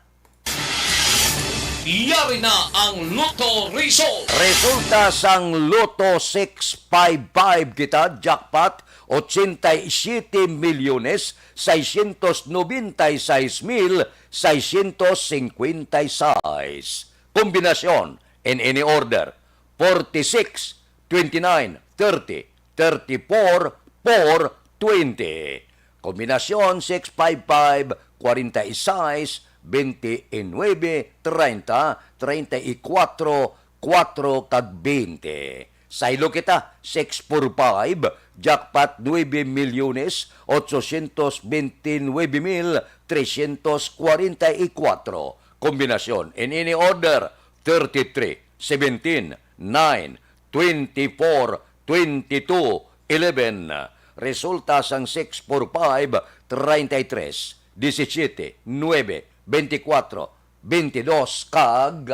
Yari na ang Lotto Result. Resulta sang Lotto six five five kita, jackpot, ochenta y siete milyones seiscientos noventa y seis mil seiscientos cincuenta y seis. Kombinasyon in any order, forty-six, twenty-nine, thirty, thirty-four, four, twenty. Kombinasyon six five five, forty-six, twenty-nine, treinta, treinta y cuatro, cuatro kag veinte. Saylo kita, six four five, jackpot nuebe milyones, ochocientos veintinuebe mil trescientos cuarenta y cuatro. Kombinasyon in any order, thirty-three, seventeen, nine, twenty-four, twenty-two, eleven. Resulta sang six four five, treinta y tres, diecisiete, nuebe, veinticuatro, veintidós, kag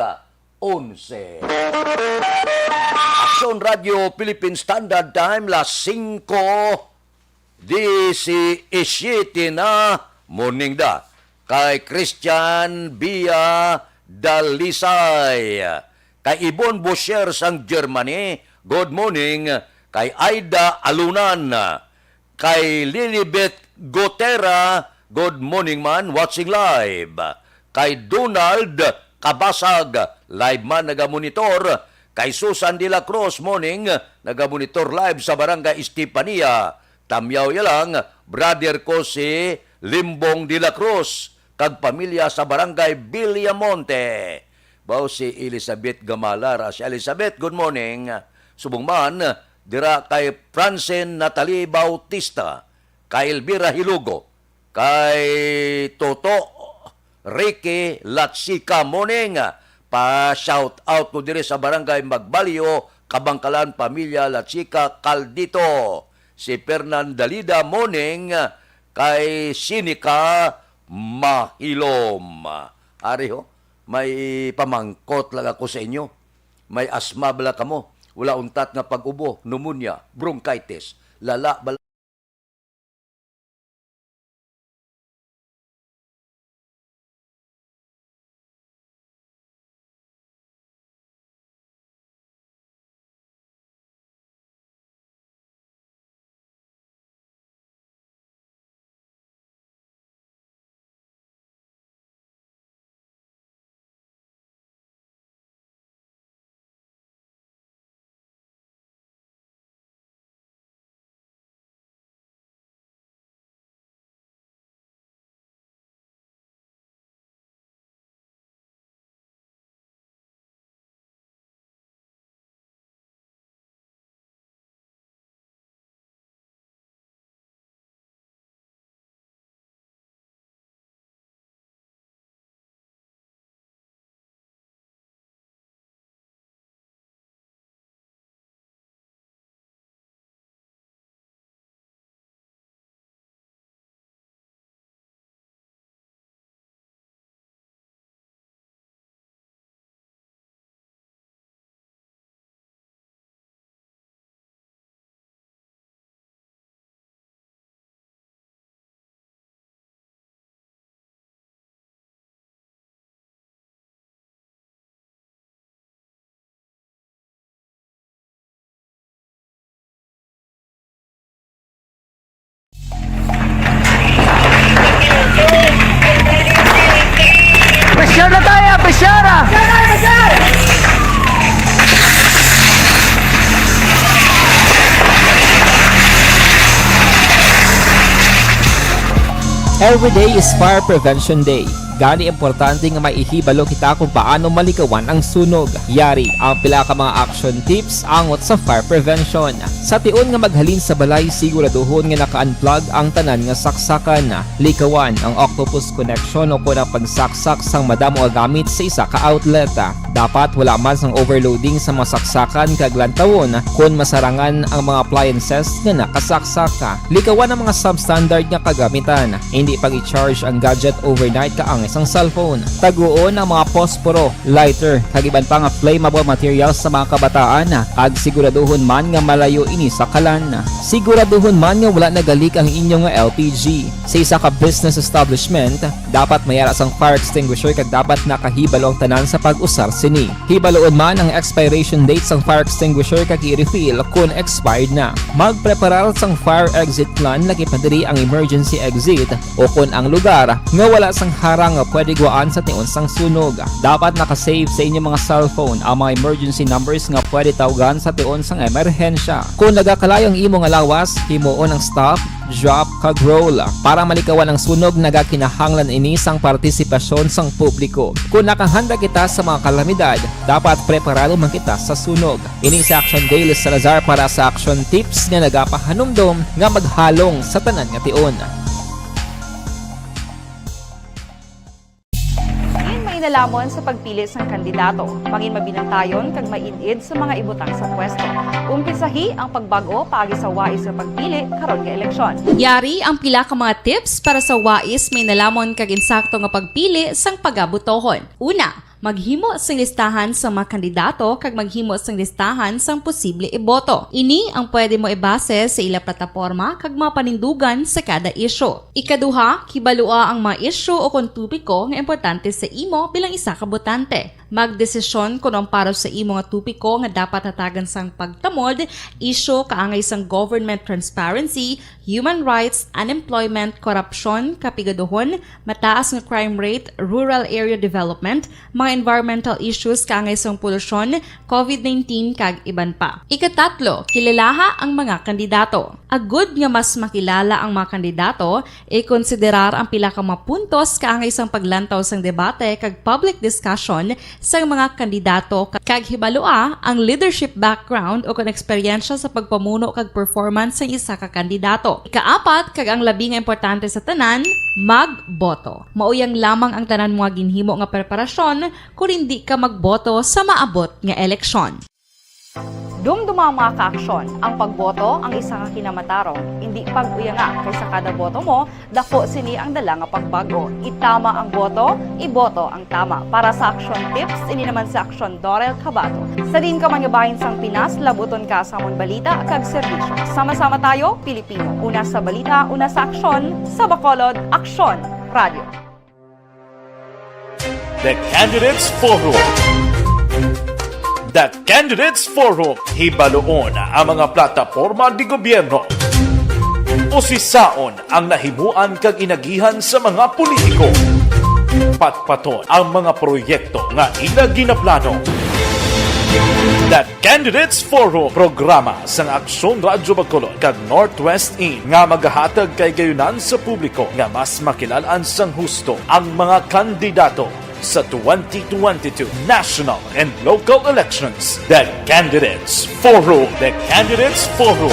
onse. Aksyon Radio Philippine Standard Time, las singko diecisiete na, morning da. Kay Christian Via Dalisay. Kay Ibon Bosher sang Germany, good morning. Kay Aida Alunan. Kay Lilibeth Gotera, good morning man, watching live. Kay Donald Kabasag, live man nagamonitor. Kay Susan de la Cruz, morning, nagamonitor live sa Barangay Estefania. Tamyaw ya lang, brother ko si Limbong de la Cruz, kag pamilya sa Barangay Villamonte. Bao si Elizabeth Gamala ra. Si Elizabeth, good morning. Subong man, dira kay Francine Natalie Bautista, kay Elvira Hilugo, kay Toto Ricky Latsika, morning. Pa-shout out ko diri sa Barangay Magbalyo, Kabangkalan, pamilya Latsika Caldito. Si Fernan Dalida, morning, kay Sinica Mahilom. Ari ho, may pamangkot lang ako sa inyo. May asma bala kamo? Wala untat nga pag-ubo, pneumonia, bronchitis, lala bala? Pressure na tayo, pressure na! Every day is Fire Prevention Day. Gani, importante nga may ihibalo kita kung paano malikawan ang sunog. Yari ang pila ka mga action tips angot sa fire prevention. Sa tion nga maghalin sa balay, siguraduhon nga naka-unplug ang tanan nga saksakan. Likawan ang octopus connection o kon ang pagsaksak sang madamo nga gamit sa isa ka outlet. Dapat wala man sang overloading sa mga saksakan kag lantawon kon masarangan ang mga appliances nga nakasaksak. Likawan ang mga substandard nga kagamitan. Hindi pag-i-charge ang gadget overnight kaangay sang cellphone. Taguon ang mga posporo, lighter, kag iban pa nga flammable materials sa mga kabataan, kag siguraduhon man nga malayo ini sa kalan. Siguraduhon man nga wala nagalik ang inyo nga L P G. Sa isa ka business establishment, dapat may ara sang fire extinguisher kag dapat nakahibalo ang tanan sa pag-usar sini. Hibaluon man ang expiration date sang fire extinguisher kag i-refill kon expired na. Magpreparar sang fire exit plan, lakip na diri ang emergency exit o kon ang lugar nga wala sang harang nga pwede gwaan sa tion sang sunog. Dapat naka-save sa inyo mga cellphone ang mga emergency numbers nga pwede tawgan sa tion sang emerhensya. Kung nagakalayo ang imo nga lawas, himuon ang stop, drop, kag roll. Para malikawan ang sunog, nagakinahanglan ini sang partisipasyon sang publiko. Kung nakahanda kita sa mga kalamidad, dapat preparado man kita sa sunog. Ini si Action Dale Salazar para sa Action Tips nga nagapahanumdom nga maghalong sa tanan nga tion. Diin mainalomon sa pagpili sang kandidato, mangin mabinantayon kag maid-id sa mga ibutang sa pwesto. Umpisahi ang pagbag-o paagi sa wais nga pagpili karon nga eleksyon. Yari ang pila ka mga tips para sa wais, mainalomon kag insakto nga pagpili sang pagabotohon. Una, maghimo sing listahan sa mga kandidato kag maghimo sing listahan sang posible iboto. Ini ang pwede mo ibase sa ila plataporma kag mga panindugan sa kada isyu. Ikaduha, kibalua ang mga isyu o kon topiko nga importante sa imo bilang isa ka botante. Magdesisyon kon ang para sa imo nga topiko nga dapat hatagan sang pagtamod, isyu kaangay sang government transparency, human rights, unemployment, korupsyon, kapigaduhon, mataas nga crime rate, rural area development, mga environmental issues kaangay sang polusyon, covid nineteen, kag iban pa. Ikatatlo, kilalaha ang mga kandidato. Agud nga mas makilala ang mga kandidato, ikonsiderar ang pila ka mga puntos kaangay sang paglantaw sang debate kag public discussion sang mga kandidato, kag hibalua ang leadership background o kon eksperyensya sa pagpamuno kag performance sang isa ka kandidato. Ikaapat, kag ang labi nga importante sa tanan, magboto. Mao yang lamang ang tanan mo nga ginhimo nga preparasyon kon indi ka magboto sa maabot nga eleksyon. Dumduma, mga ka-aksyon, ang pagboto ang isa ka kinamatarong. Indi pag-uyanga, kay sa kada boto mo, daku sini ang dala nga pagbag-o. Itama ang boto, iboto ang tama. Para sa Action Tips, ini naman si Action Dorel Cabato. Sa diin ka man nga bahin sang Pinas, labuton ka sa amon balita kag serbisyo. Sama-sama tayo, Pilipino. Una sa balita, una sa aksyon, sa Bacolod, Aksyon Radio. The Candidates Forum. The Candidates Forum. Hibaluon ang mga plataporma di gobyerno. Usisaon ang nahimuan kag inagihan sa mga politiko. Patpaton ang mga proyekto nga ila ginaplano. The Candidates Forum, programa sang Aksyon Radyo Bacolod kag Northwest In nga magahatag kay gayunan sa publiko nga mas makilal-an sang husto ang mga kandidato sa twenty twenty-two national and local elections. The Candidates Forum. The Candidates Forum,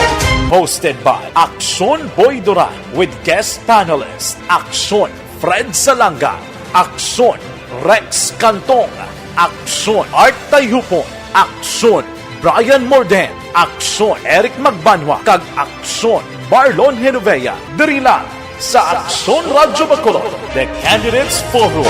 hosted by Aksyon Boy Duran with guest panelist Aksyon Fred Salanga, Aksyon Rex Cantong, Aksyon Art Tayhupon, Aksyon Brian Morden, Aksyon Eric Magbanwa, kag Aksyon Marlon Genovea. Diri lang sa Aksyon Radyo Bacolod, The Candidates Forum.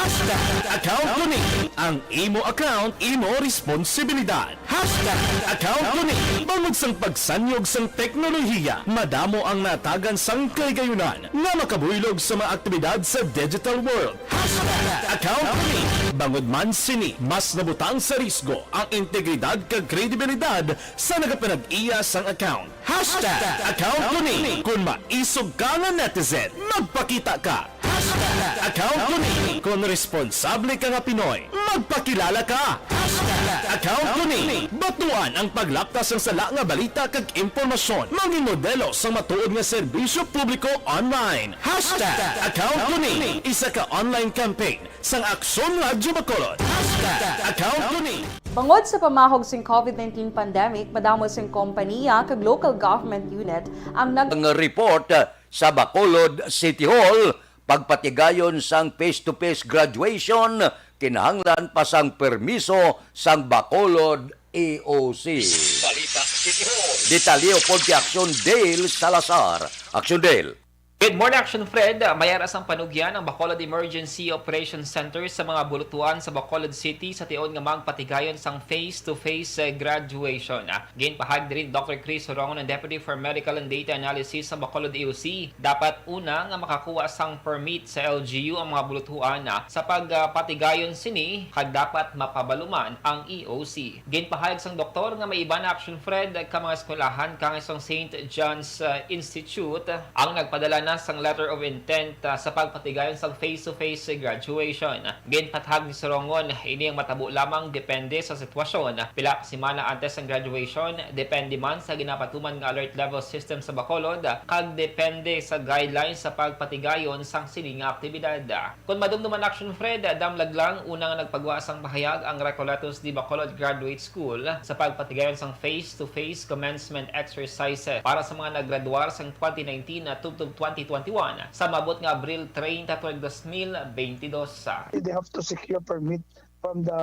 Hashtag account ko ni. Ang imo account, imo responsibilidad. Hashtag account ko ni. Bangod sang pagsanyog sang teknolohiya, madamo ang natagan sang kahigayunan nga makabuylog sa mga aktibidad sa digital world. Hashtag account ko ni. Bangod man sini, mas nabutang sa risgo ang integridad kag kredibilidad sa nagapanag-iya sang account. Hashtag account ko ni. Kung maisog ka nga netizen, magpakita ka. Hashtag account ko ni. Kung responsable ka nga Pinoy, magpakilala ka. Hashtag account ko ni. Batuan ang paglapta sang sala nga balita kag impormasyon. Mangin modelo sang matuod nga serbisyo publiko online. Hashtag account ko ni. Isa ka online campaign sang Aksyon Radyo Bacolod. Hashtag account ko ni. Bangod sa pamahog sing covid nineteen pandemic, madamo sing kompanya kag local government unit ang nag- Ang report, ah, sa Bacolod City Hall, pagpatigayon sang face-to-face graduation, kinahanglan pa sang permiso sang Bacolod E O C. Balita City Hall. Detalye upod kay Aksyon Dale Salazar. Aksyon Dale. Good morning, Action Fred. May ara sang panugyan ang Bacolod Emergency Operations Center sa mga bulutuan sa Bacolod City sa tion nga magpatigayon sang face-to-face, eh, graduation. Ah, ginpahayag diri ni Doctor Chris Horongon, ang Deputy for Medical and Data Analysis sa Bacolod E O C. Dapat una nga makakuha sang permit sa L G U ang mga bulutuan, ah, sa pag, ah, patigayon sini, kag dapat mapabaluman ang E O C. Ginpahayag sang doktor nga may iban, Action Fred, ka mga eskwelahan kaangay sang Saint John's, uh, Institute ang nagpadala na sang letter of intent, ah, sa pagpatigayon sang face-to-face graduation. Ginpahayag ni Sorongon, ini ang matabo lamang depende sa sitwasyon. Pila ka semana antes sang graduation, depende man sa ginapatuman nga alert level system sa Bacolod, kag depende sa guidelines sa pagpatigayon sang sini nga aktibidad. Kon madumduman, Action Fred, damlag lang, una nga nagpagwa sang pahayag ang Recoletos de Bacolod Graduate School sa pagpatigayon sang face-to-face commencement exercises para sa mga naggraduar sang twenty nineteen na tubtob twenty twenty-one sa maabot nga Abril treinta tuig dos mil beintidos. They have to secure permit from the,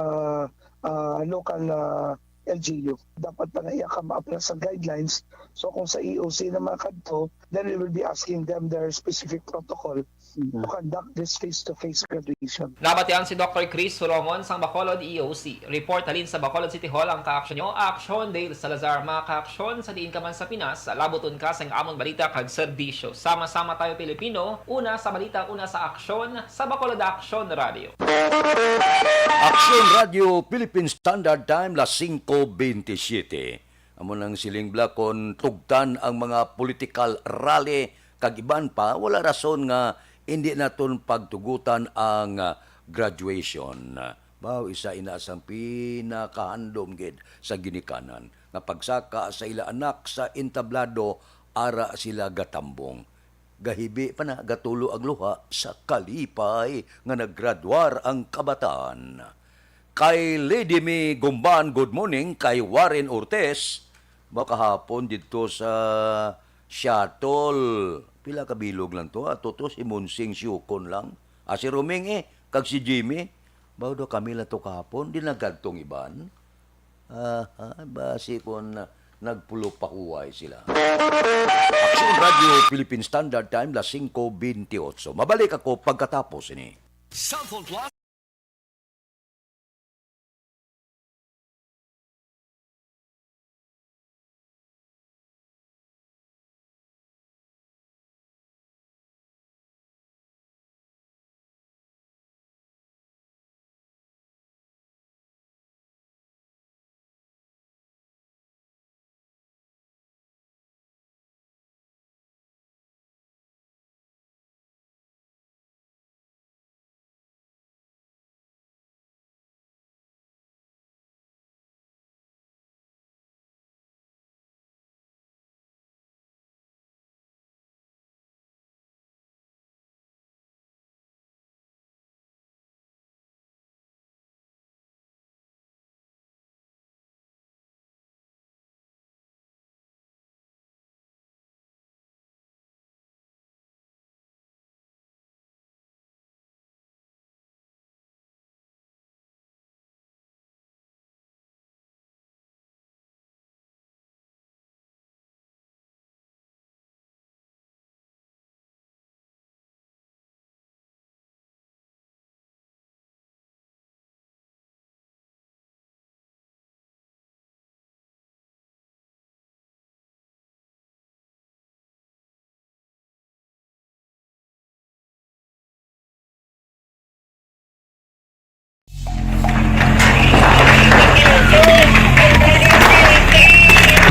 uh, local, uh, L G U. Dapat pa na iya ka ma-apply sa guidelines. So, kung sa E O C na mga kadto, then we will be asking them their specific protocol to conduct this face-to-face graduation. Nabatian si Doctor Chris Hurongon sang Bacolod E O C. Report halin sa Bacolod City Hall ang Kaaksyon Nyo, Aksyon Dale Salazar. Mga kaaksyon, sa diin ka man sa Pinas, labuton ka sang amon balita kag serbisyo. Sama-sama tayo, Pilipino. Una sa balita, una sa aksyon, sa Bacolod Aksyon Radio. Aksyon Radio Philippine Standard Time, las singko bentisiete. Amo nang siling bala, kon tugtan ang mga political rally kag iban pa, wala rason nga hindi naton pagtugutan ang, ah, graduation. Baw, isa ina sang pinakahandom gid sa ginikanan nga pagsaka sa ila anak sa entablado, ara sila gatambong. Gahibi pa na gatulo ang luha sa kalipay nga naggraduar ang kabataan. Kay Lady Mi Gumban, good morning. Kay Warren Ortiz, makahapon didto sa shuttle. Pila ka bilog lang to, ato to si Monsing Siukon lang. Ah, si Roming, eh, kag si Jimmy. Baw daw kami lang to kahapon, di nagkadtong iban. Ah, ah, basi kon, ah, nagpulo pahuway sila. Aksyon Radio Philippine Standard Time, las singko bentiocho. Mabalik ako pagkatapos ini. Cellphone Plus.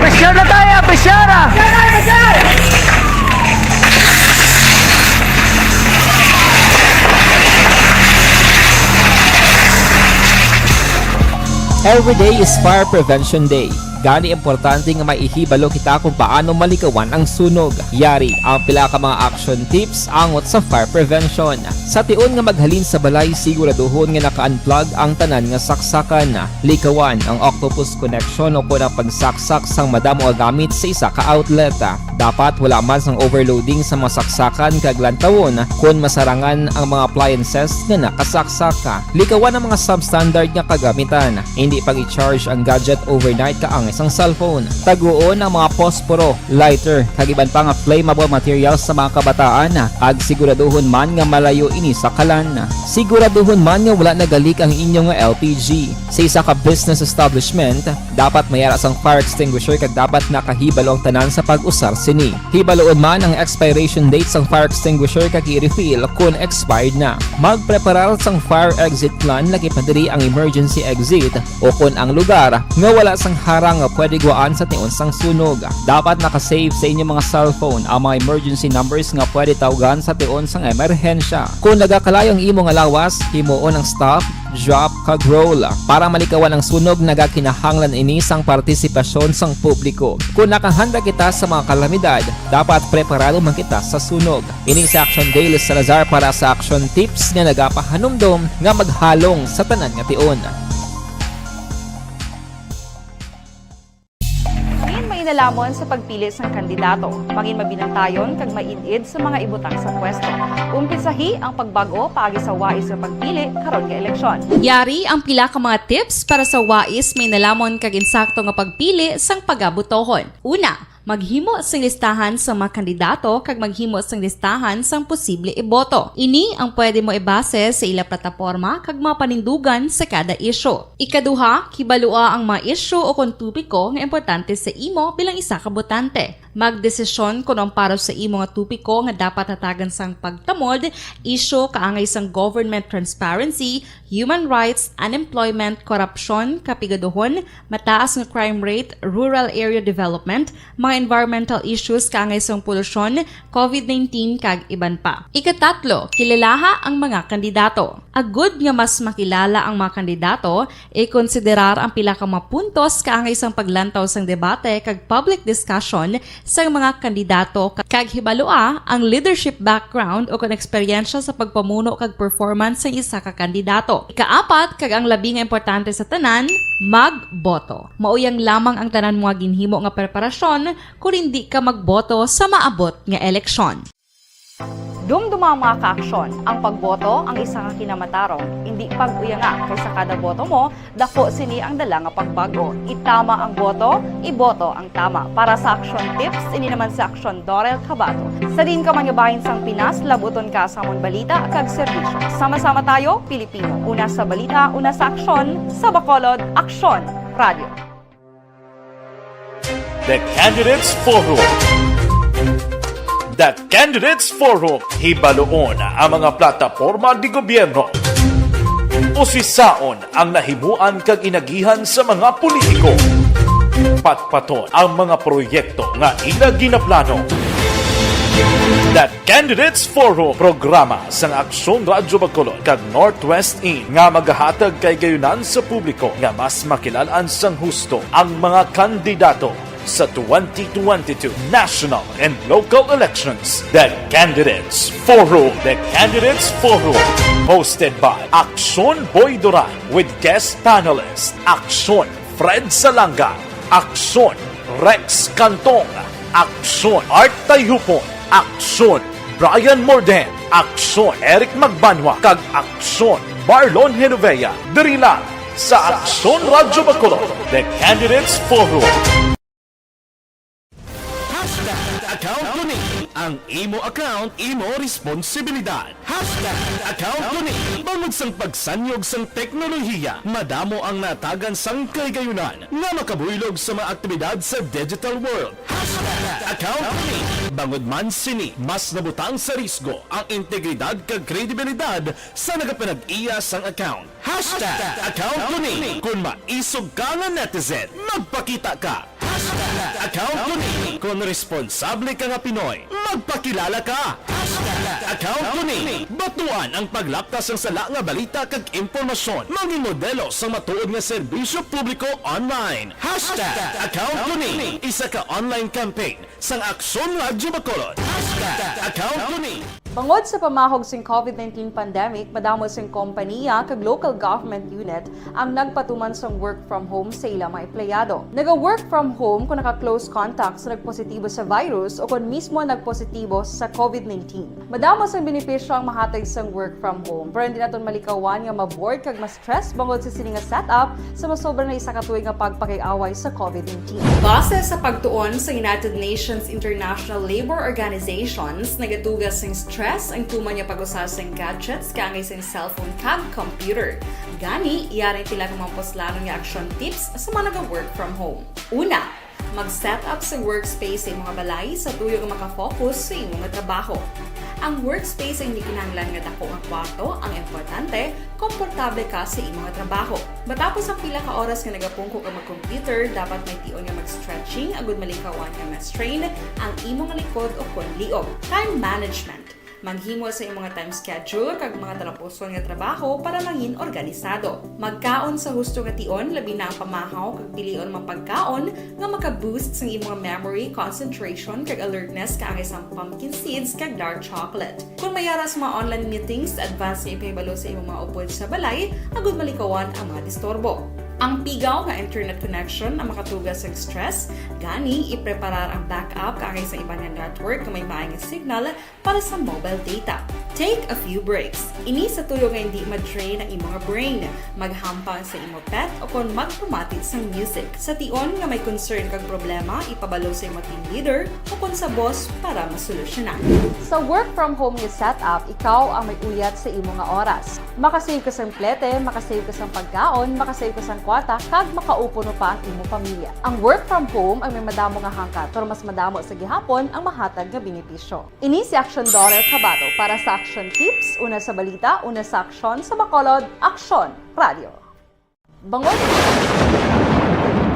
Pressure na tayo, pressure na! Every day is Fire Prevention Day. Gani, importante nga may ihibalo kita kung paano malikawan ang sunog. Yari ang pila ka mga action tips angot sa fire prevention. Sa tion nga maghalin sa balay, siguraduhon nga naka-unplug ang tanan nga saksakan. Likawan ang octopus connection o kon ang pagsaksak sang madamo nga gamit sa isa ka outlet. Dapat wala man sang overloading sa mga saksakan kag lantawon kon masarangan ang mga appliances nga nakasaksak. Likawan ang mga substandard nga kagamitan. Indi pag-i-charge ang gadget overnight kaangay sang cellphone. Taguon ang mga posporo, lighter, kag iban pa nga flammable materials sa mga kabataan, kag siguraduhon man nga malayo ini sa kalan. Siguraduhon man nga wala nagalik ang inyo nga L P G. Sa isa ka business establishment, dapat may ara sang fire extinguisher kag dapat nakahibalo ang tanan sa pag-usar Ini, hibaluon man ang expiration date sang fire extinguisher kag i-refill kon expired na. Magpreparar sang fire exit plan, lakip na diri ang emergency exit, o kon ang lugar nga wala sang harang nga pwede gwaan sa tion sang sunog. Dapat naka-save sa inyo mga cellphone ang mga emergency numbers nga pwede tawgan sa tion sang emerhensya. Kon nagakalayo ang imo nga lawas, himuon ang stop, drop, kag roll. Para malikawan ang sunog, nagakinahanglan ini sang partisipasyon sang publiko. Kon nakahanda kita sa mga kalamidad, dapat preparado man kita sa sunog. Ini si Action Dale Salazar para sa Action Tips nga nagapahanumdom nga maghalong sa tanan nga tion. Mangin mainalamon sa pagpili sang kandidato. Mangin mabinantayon kag maid-id sa mga ibutang sa pwesto. Umpisahi ang pagbag-o paagi sa wais nga pagpili karon nga eleksyon. Yari ang pila ka mga tips para sa wais, mainalamon kag insakto nga pagpili sang pagabotohon. Una, maghimo sing listahan sa mga kandidato kag maghimo sing listahan sang posible iboto. Ini ang pwede mo ibase sa ila plataporma kag mga panindugan sa kada isyu. Ikaduha, kibalua ang mga isyu o kon topiko nga importante sa imo bilang isa ka botante. Magdesisyon kon ang para sa imo nga topiko nga dapat hatagan sang pagtamod, isyu kaangay sang government transparency, human rights, unemployment, korupsyon, kapigaduhon, mataas nga crime rate, rural area development, mga environmental issues kaangay sang polusyon, covid nineteen, kag iban pa. Ikatatlo, kilalaha ang mga kandidato. Agud nga mas makilala ang mga kandidato, ikonsiderar ang pila ka mga puntos kaangay sang paglantaw sang debate kag public discussion sang mga kandidato, ka-, kag hibalua ang leadership background o kon eksperyensya sa pagpamuno kag performance sang isa ka kandidato. Ikaapat, kag ang labi nga importante sa tanan, magboto. Mao yang lamang ang tanan mo nga ginhimo nga preparasyon kon indi ka magboto sa maabot nga eleksyon. Dumduma ang mga kaaksyon. Ang pagboto ang isa ka kinamatarong. Indi pag-uyanga, kay sa kada boto mo, daku sini ang dala nga pagbag-o. Itama ang boto, iboto ang tama. Para sa Action Tips, ini naman si Action Dorel Cabato. Sa diin ka man nga bahin sang Pinas, labuton ka sa amon balita kag serbisyo. Sama-sama tayo, Pilipino. Una sa balita, una sa aksyon, sa Bacolod, Aksyon Radio. The Candidates Forum. The Candidates Forum, hibaluon ang mga plataporma de gobyerno. Usisaon ang nahimuan kag inagihan sa mga politiko. Patpaton ang mga proyekto nga ila ginaplano. The Candidates Forum, programa sang Aksyon Radyo Bacolod kag Northwest In nga magahatag kahigayonan sa publiko nga mas makilal-an sang husto ang mga kandidato sa twenty twenty-two national and local elections. The Candidates Forum. The Candidates Forum, hosted by Aksyon Boy Duran with guest panelist Aksyon Fred Salanga, Aksyon Rex Cantong, Aksyon Art Tayhupon, Aksyon Brian Morden, Aksyon Eric Magbanwa, kag Aksyon Marlon Genovea, diri lang sa Aksyon Radyo Bacolod, The Candidates Forum. Hashtag account ko ni. Ang imo account, imo responsibilidad. Hashtag account ko ni. Bangod sang pagsanyog sang teknolohiya, madamo ang natagan sang kahigayonan nga makabuylog sa mga aktibidad sa digital world. Hashtag account ko ni. Bangod man sini, mas nabutang sa risgo ang integridad kag kredibilidad sa nagapanag-iya sang account. Hashtag account ko ni. Kon maisog ka nga netizen, magpakita ka. Hashtag account ko ni. Kon responsable ka nga Pinoy, magpakilala ka. Hashtag account ko ni. Batuan ang paglapkas sang sala nga balita kag impormasyon. Mangin modelo sang matuod nga serbisyo publiko online. Hashtag account ko ni. Isa ka online campaign sang Aksyon Radyo Bacolod. Hashtag account ko ni. Bangod sa pamahog sing covid nineteen pandemic, madamo sing kompaniya kag local government unit ang nagpatuman sang work from home sa ila mga empleyado. Naga-work from home kung naka-close contact sa nagpositibo sa virus o kon mismo nagpositibo sa covid nineteen. Madamo sang benepisyo ang mahatag sang work from home, pero hindi naton malikawan nga ma-bored kag ma-stress bangod sa sini nga setup sa masobra na isa ka tuig nga pagpakig-away sa covid nineteen. Base sa pagtuon sa United Nations International Labour Organizations, nagaduga sing stress ang tuman nga pag-usa sing gadgets kaangay sing cellphone kag computer. Gani, yari ang pila ka mga puslanon nga action tips sa mga naga-work from home. Una, Mag-set up sa workspace sa imong balay sa tuyo nga maka-focus sa imong trabaho. Ang workspace ay hindi kinahanglan nga dako nga kwarto, ang importante, komportable ka sa imong trabaho. Matapos ang pila ka oras nga nagapungko ka mag-computer, dapat may tion nga mag-stretching agud malikawan nga ma-strain ang imong likod o kon liog. Time management. Maghimo sa imong time schedule kag mga talapuson nga trabaho para mangin organisado. Magkaon sa husto nga tion, labi na ang pamahaw kag pilion mga pagkaon nga maka-boost sang imong memory, concentration, kag alertness kaangay sang pumpkin seeds kag dark chocolate. Kung may ara sa mga online meetings, advance nga ipahibalo sa imong mga upod sa balay agud malikawan ang mga disturbo. Ang pigaw nga internet connection ang makatuga sa stress, gani ipreparar ang backup kaangay sa iban nga network nga may maay nga signal para sa mobile data. Take a few breaks. Ini sa tuyo nga hindi ma-drain ang imong brain. Maghampang sa imo pet o kon magpamati sang music. Sa tion nga may concern kag problema, ipabalo sa imo team leader o kon sa boss para masolusyonan. Sa work from home nga setup, ikaw ang may uyat sa imo nga oras. Makasave ka sang plete, makasave ka sang pagkaon, makasave ka sang kwarta, kag makaupo no pa ang imo pamilya. Ang work from home ang may madamo nga hangkat, pero mas madamo sa gihapon ang mahatag nga benepisyo. Ini si Aksyon Daughter Kabato para sa Aksyon Tips, una sa balita, una sa aksyon, sa Bacolod, Aksyon Radio. Bangon!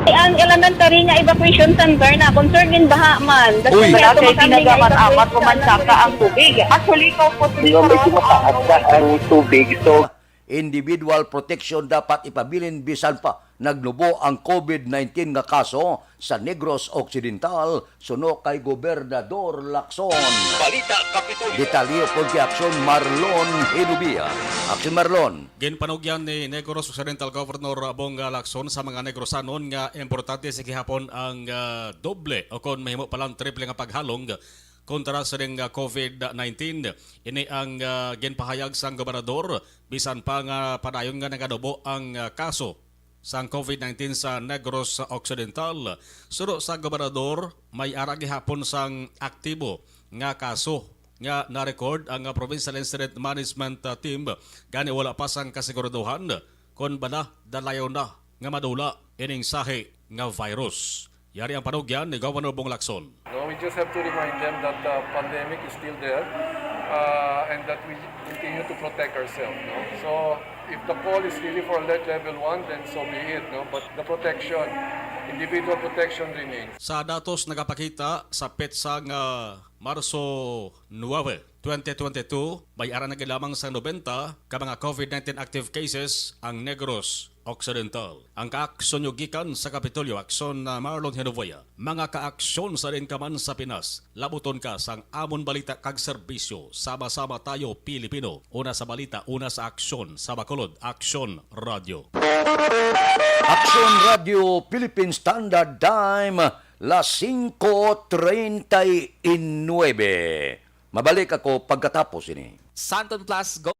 Ang elementary nga evacuation center na concern gid baha man. Uy! Wala kay tinaga man amat, umansaka ang tubig. Actually, ikaw po, medyo mataas na ang tubig, so individual protection dapat ipabilin bisan pa nagnubo ang COVID nineteen nga kaso sa Negros Occidental, suno kay Gobernador Lacson. Balita Kapitolyo. Detalye pod kay Aksyon Marlon Hinubia. Aksyon Marlon. Ginpanugyan ni Negros Occidental Governor Bong Lacson sa mga Negrosanon nga importante sa gihapon ang, ah, doble o kon mahimo pa lang triple nga paghalong kontra sa ning, ah, COVID nineteen. Ini ang, ah, ginpahayag sang gobernador bisan pa nga padayon nga naganubo ang, ah, kaso sang COVID nineteen sa Negros Occidental. Suno sa gobernador, may ara gihapon sang aktibo nga kaso nga na-record ang, ah, Provincial Incident Management, ah, Team, gani wala pa sang kasiguraduhan kon bala dalayon na nga madula ining sahi nga virus. Yari ang panugyan ni Governor Bong Lacson. No, we just have to remind them that the pandemic is still there, uh, and that we continue to protect ourselves, no? So, if the call is really for alert level one, then so be it, no? But the protection, individual protection remains. Sa datos nagapakita sa petsa nga Marso nuebe, twenty twenty-two, may ara na gid lamang sang nobenta ka mga COVID nineteen active cases ang Negros Occidental. Ang kaaksyon nyo gikan sa Kapitolyo, Aksyon na Marlon Hinovoya. Mga kaaksyon sa diin ka man sa Pinas, labuton ka sang amon balita kag serbisyo. Sama-sama tayo, Pilipino. Una sa balita, una sa aksyon, sa Bacolod, Aksyon Radio. Aksyon Radio Philippine Standard Time, las singko treinta y nueve. Mabalik ako pagkatapos ini. Santon Plus, go!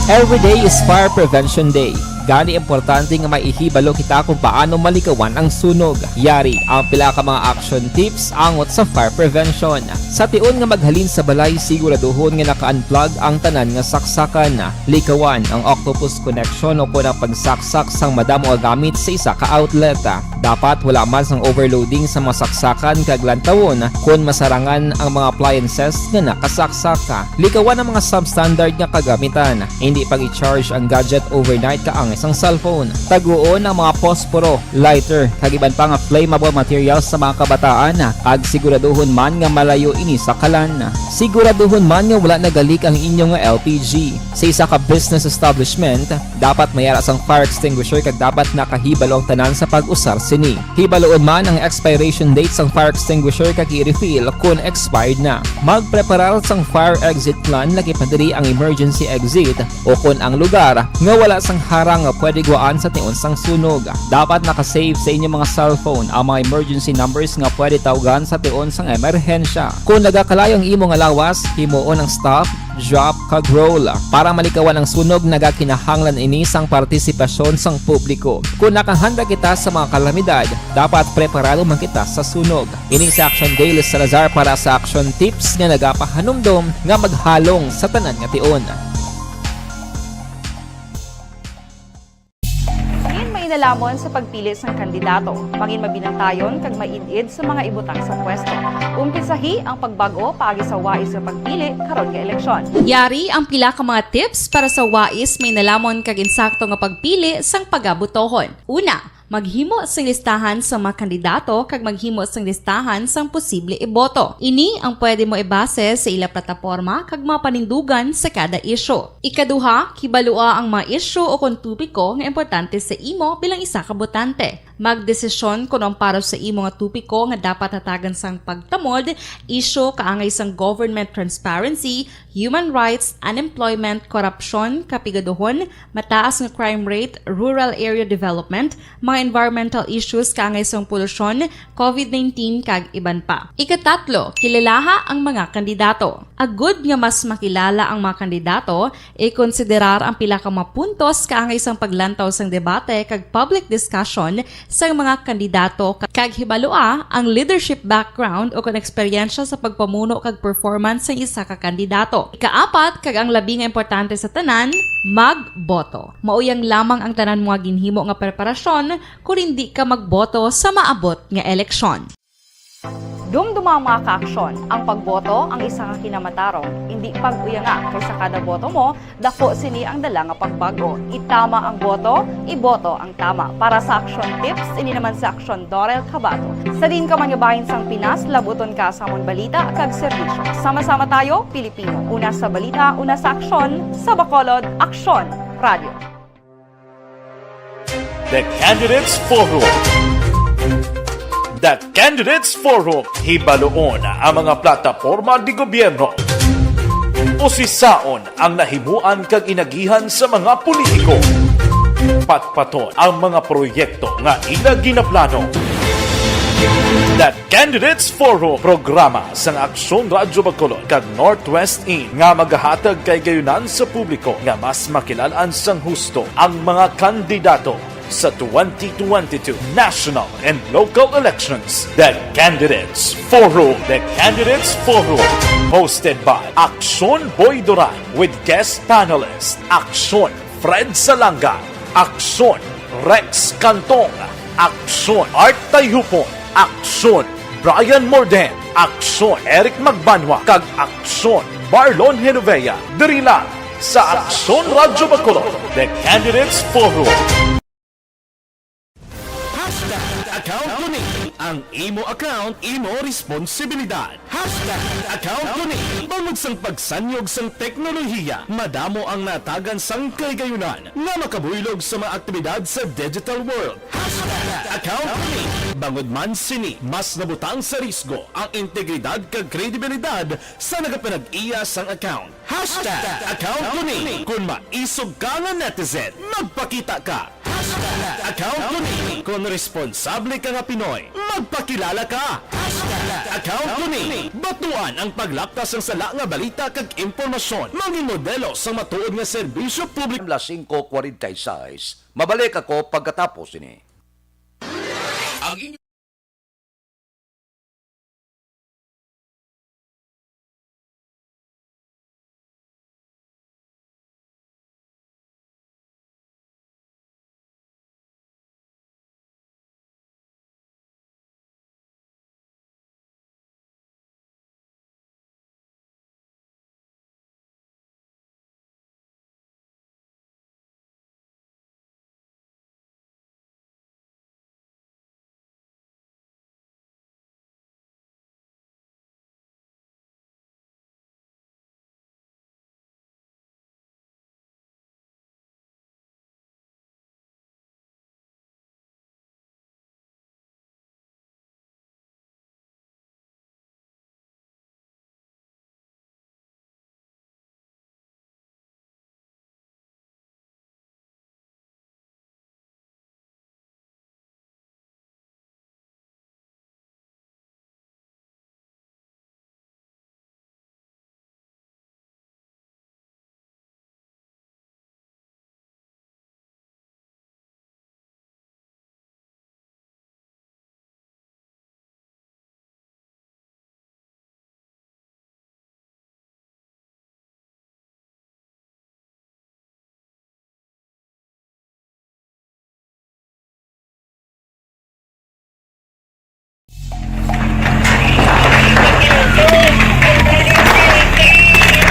Every day is Fire Prevention Day. Gani, importante nga maihibalo kita kung paano malikawan ang sunog. Yari ang pila ka mga action tips angot sa fire prevention. Sa tion nga maghalin sa balay, siguraduhon nga naka-unplug ang tanan nga saksakan. Likawan ang octopus connection o kon ang pagsaksak sang madamo nga gamit sa isa ka outlet. Dapat wala man sang overloading sa mga saksakan kag lantawon kon masarangan ang mga appliances nga nakasaksak. Likawan ang mga substandard nga kagamitan. Hindi pag-i-charge ang gadget overnight kaangay sang cellphone. Taguon ang mga posporo, lighter, kag iban pa nga flammable materials sa mga kabataan, kag siguraduhon man nga malayo ini sa kalan. Siguraduhon man nga wala nagalik ang inyo nga L P G. Sa isa ka business establishment, dapat may ara sang fire extinguisher kag dapat nakahibalo ang tanan sa pag-usar sini. Hibaluon man ang expiration date sang fire extinguisher kag i-refill kon expired na. Magpreparar sang fire exit plan, laki pa diri ang emergency exit o kon ang lugar nga wala sang harang nga pwede gwaan sa tion sang sunog. Dapat naka-save sa inyo mga cellphone ang mga emergency numbers nga pwede tawgan sa tion sang emerhensya. Kon nagakalayo ang imo nga lawas, himuon ang stop, drop, kag roll. Para malikawan ang sunog, nagakinahanglan ini sang partisipasyon sang publiko. Kon nakahanda kita sa mga kalamidad, dapat preparado man kita sa sunog. Ini si Action Dale Salazar para sa Action Tips nga nagapahanumdom nga maghalong sa tanan nga tion. Mangin mainalamon sa pagpili sang kandidato. Mangin mabinantayon kag maid-id sa mga ibutang sa pwesto. Umpisahi ang pagbag-o paagi sa wais nga pagpili karon nga eleksyon. Yari ang pila ka mga tips para sa wais, mainalamon kag insakto nga pagpili sang pagabotohon. Una, maghimo sing listahan sa mga kandidato kag maghimo sing listahan sang posible iboto. Ini ang pwede mo ibase sa ila plataporma kag mga panindugan sa kada isyu. Ikaduha, kibalua ang mga isyu o kon topiko nga importante sa imo bilang isa ka botante. Magdesisyon kon ang para sa imo nga topiko nga dapat hatagan sang pagtamod, isyu kaangay sang government transparency, human rights, unemployment, korupsyon, kapigaduhon, mataas nga crime rate, rural area development, mga environmental issues kaangay sang polusyon, covid nineteen, kag iban pa. Ikatatlo, kilalaha ang mga kandidato. Agud nga mas makilala ang mga kandidato, ikonsiderar ang pila ka mga puntos kaangay sang paglantaw sang debate kag public discussion sang mga kandidato, ka-, kag hibalua ang leadership background o kon eksperyensya sa pagpamuno kag performance sang isa ka kandidato. Ikaapat, kag ang labi nga importante sa tanan, magboto. Mao yang lamang ang tanan mo nga ginhimo nga preparasyon kon indi ka magboto sa maabot nga eleksyon. Dumduma ang mga kaaksyon. Ang pagboto ang isa ka kinamatarong. Indi pag-uyanga, kay sa kada boto mo, dako sini ang dala nga pagbag-o. Itama ang boto, iboto ang tama. Para sa Action Tips, ini naman si Action Dorel Cabato. Sa diin ka man nga bahin sang Pinas, labuton ka sa amon balita kag serbisyo. Sama-sama tayo, Pilipino. Una sa balita, una sa aksyon, sa Bacolod, Aksyon Radio. The Candidates Forum. The Candidates Forum, hibaluon ang mga plataporma de gobyerno. Usisaon ang nahimuan kag inagihan sa mga politiko. Patpaton ang mga proyekto nga ila ginaplano. The Candidates Forum, programa sang Aksyon Radyo Bacolod kag Northwest In nga magahatag kahigayonan sa publiko nga mas makilal-an sang husto ang mga kandidato sa twenty twenty-two national and local elections. The Candidates Forum. The Candidates Forum, hosted by Aksyon Boy Duran with guest panelist Aksyon Fred Salanga, Aksyon Rex Cantong, Aksyon Art Tayhupon, Aksyon Brian Morden, Aksyon Eric Magbanwa, kag Aksyon Marlon Genovea. Diri lang sa Aksyon Radyo Bacolod, The Candidates Forum. Hashtag account ko ni. Ang imo account, imo responsibilidad. Hashtag account ko ni. Bangod sang pagsanyog sang teknolohiya, madamo ang natagan sang kahigayunan nga makabuylog sa mga aktibidad sa digital world. Hashtag account ko ni. Bangod man sini, mas nabutang sa risgo ang integridad kag kredibilidad sa nagapanag-iya sang account. Hashtag account ko ni. Kon maisog ka nga netizen, magpakita ka. Hashtag account ko ni. Kon responsable ka nga Pinoy, magpakilala ka. Hashtag Account ko ni. Batuan ang paglapta sang sala nga balita kag impormasyon. Mangin modelo sang matuod nga serbisyo publiko. Las singko kwarenta y seis. Mabalik ako pagkatapos ini. Ang inyo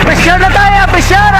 Pressure na tayo! Pressure!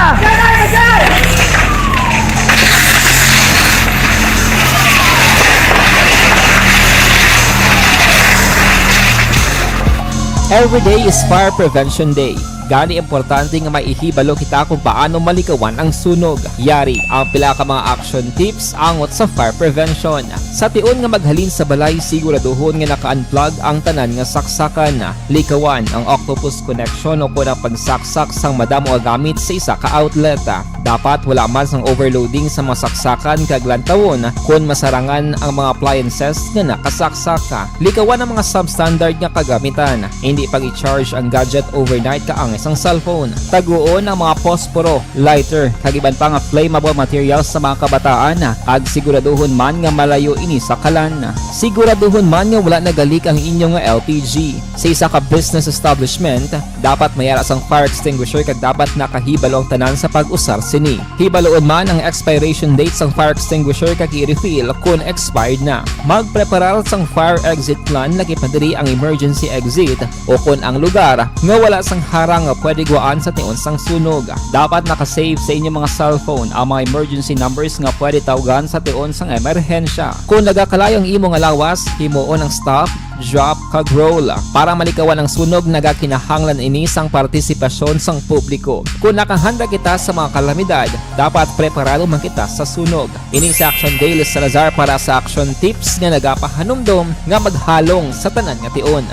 Every day is Fire Prevention Day. Gani, importante nga maihibalo kita kung paano malikawan ang sunog. Yari ang pila ka mga action tips angot sa fire prevention. Sa tion nga maghalin sa balay, siguraduhon nga naka-unplug ang tanan nga saksakan. Likawan ang octopus connection o kon ang pagsaksak sang madamo nga gamit sa isa ka outlet. Dapat wala man sang overloading sa mga saksakan kag lantawon kon masarangan ang mga appliances nga nakasaksak. Likawan ang mga substandard nga kagamitan. Indi pag-i-charge ang gadget overnight kaangay sang cellphone. Taguon ang mga posporo, lighter, kag iban pa nga flammable materials sa mga kabataan, kag siguraduhon man nga malayo ini sa kalan. Siguraduhon man nga wala nagalik ang inyo nga L P G. Sa isa ka business establishment, dapat may ara sang fire extinguisher kag dapat nakahibalo ang tanan sa pag-usar sini. Hibaloon man ang expiration date sang fire extinguisher kag i-refill kon expired na. Magpreparar sang fire exit plan, lakip na diri ang emergency exit, o kon ang lugar nga wala sang harang nga pwede guwaan sa tion sang sunog. Dapat naka-save sa inyo mga cellphone ang mga emergency numbers nga pwede tawgan sa tion sang emerhensya. Kon nagakalayo ang imo nga lawas, himuon ang stop, drop, kag roll. Para malikawan ang sunog, nagakinahanglan ini sang partisipasyon sang publiko. Kon nakahanda kita sa mga kalamidad, dapat preparado man kita sa sunog. Ini si Action Dale Salazar para sa Action Tips nga nagapahanumdom nga maghalong sa tanan nga tion.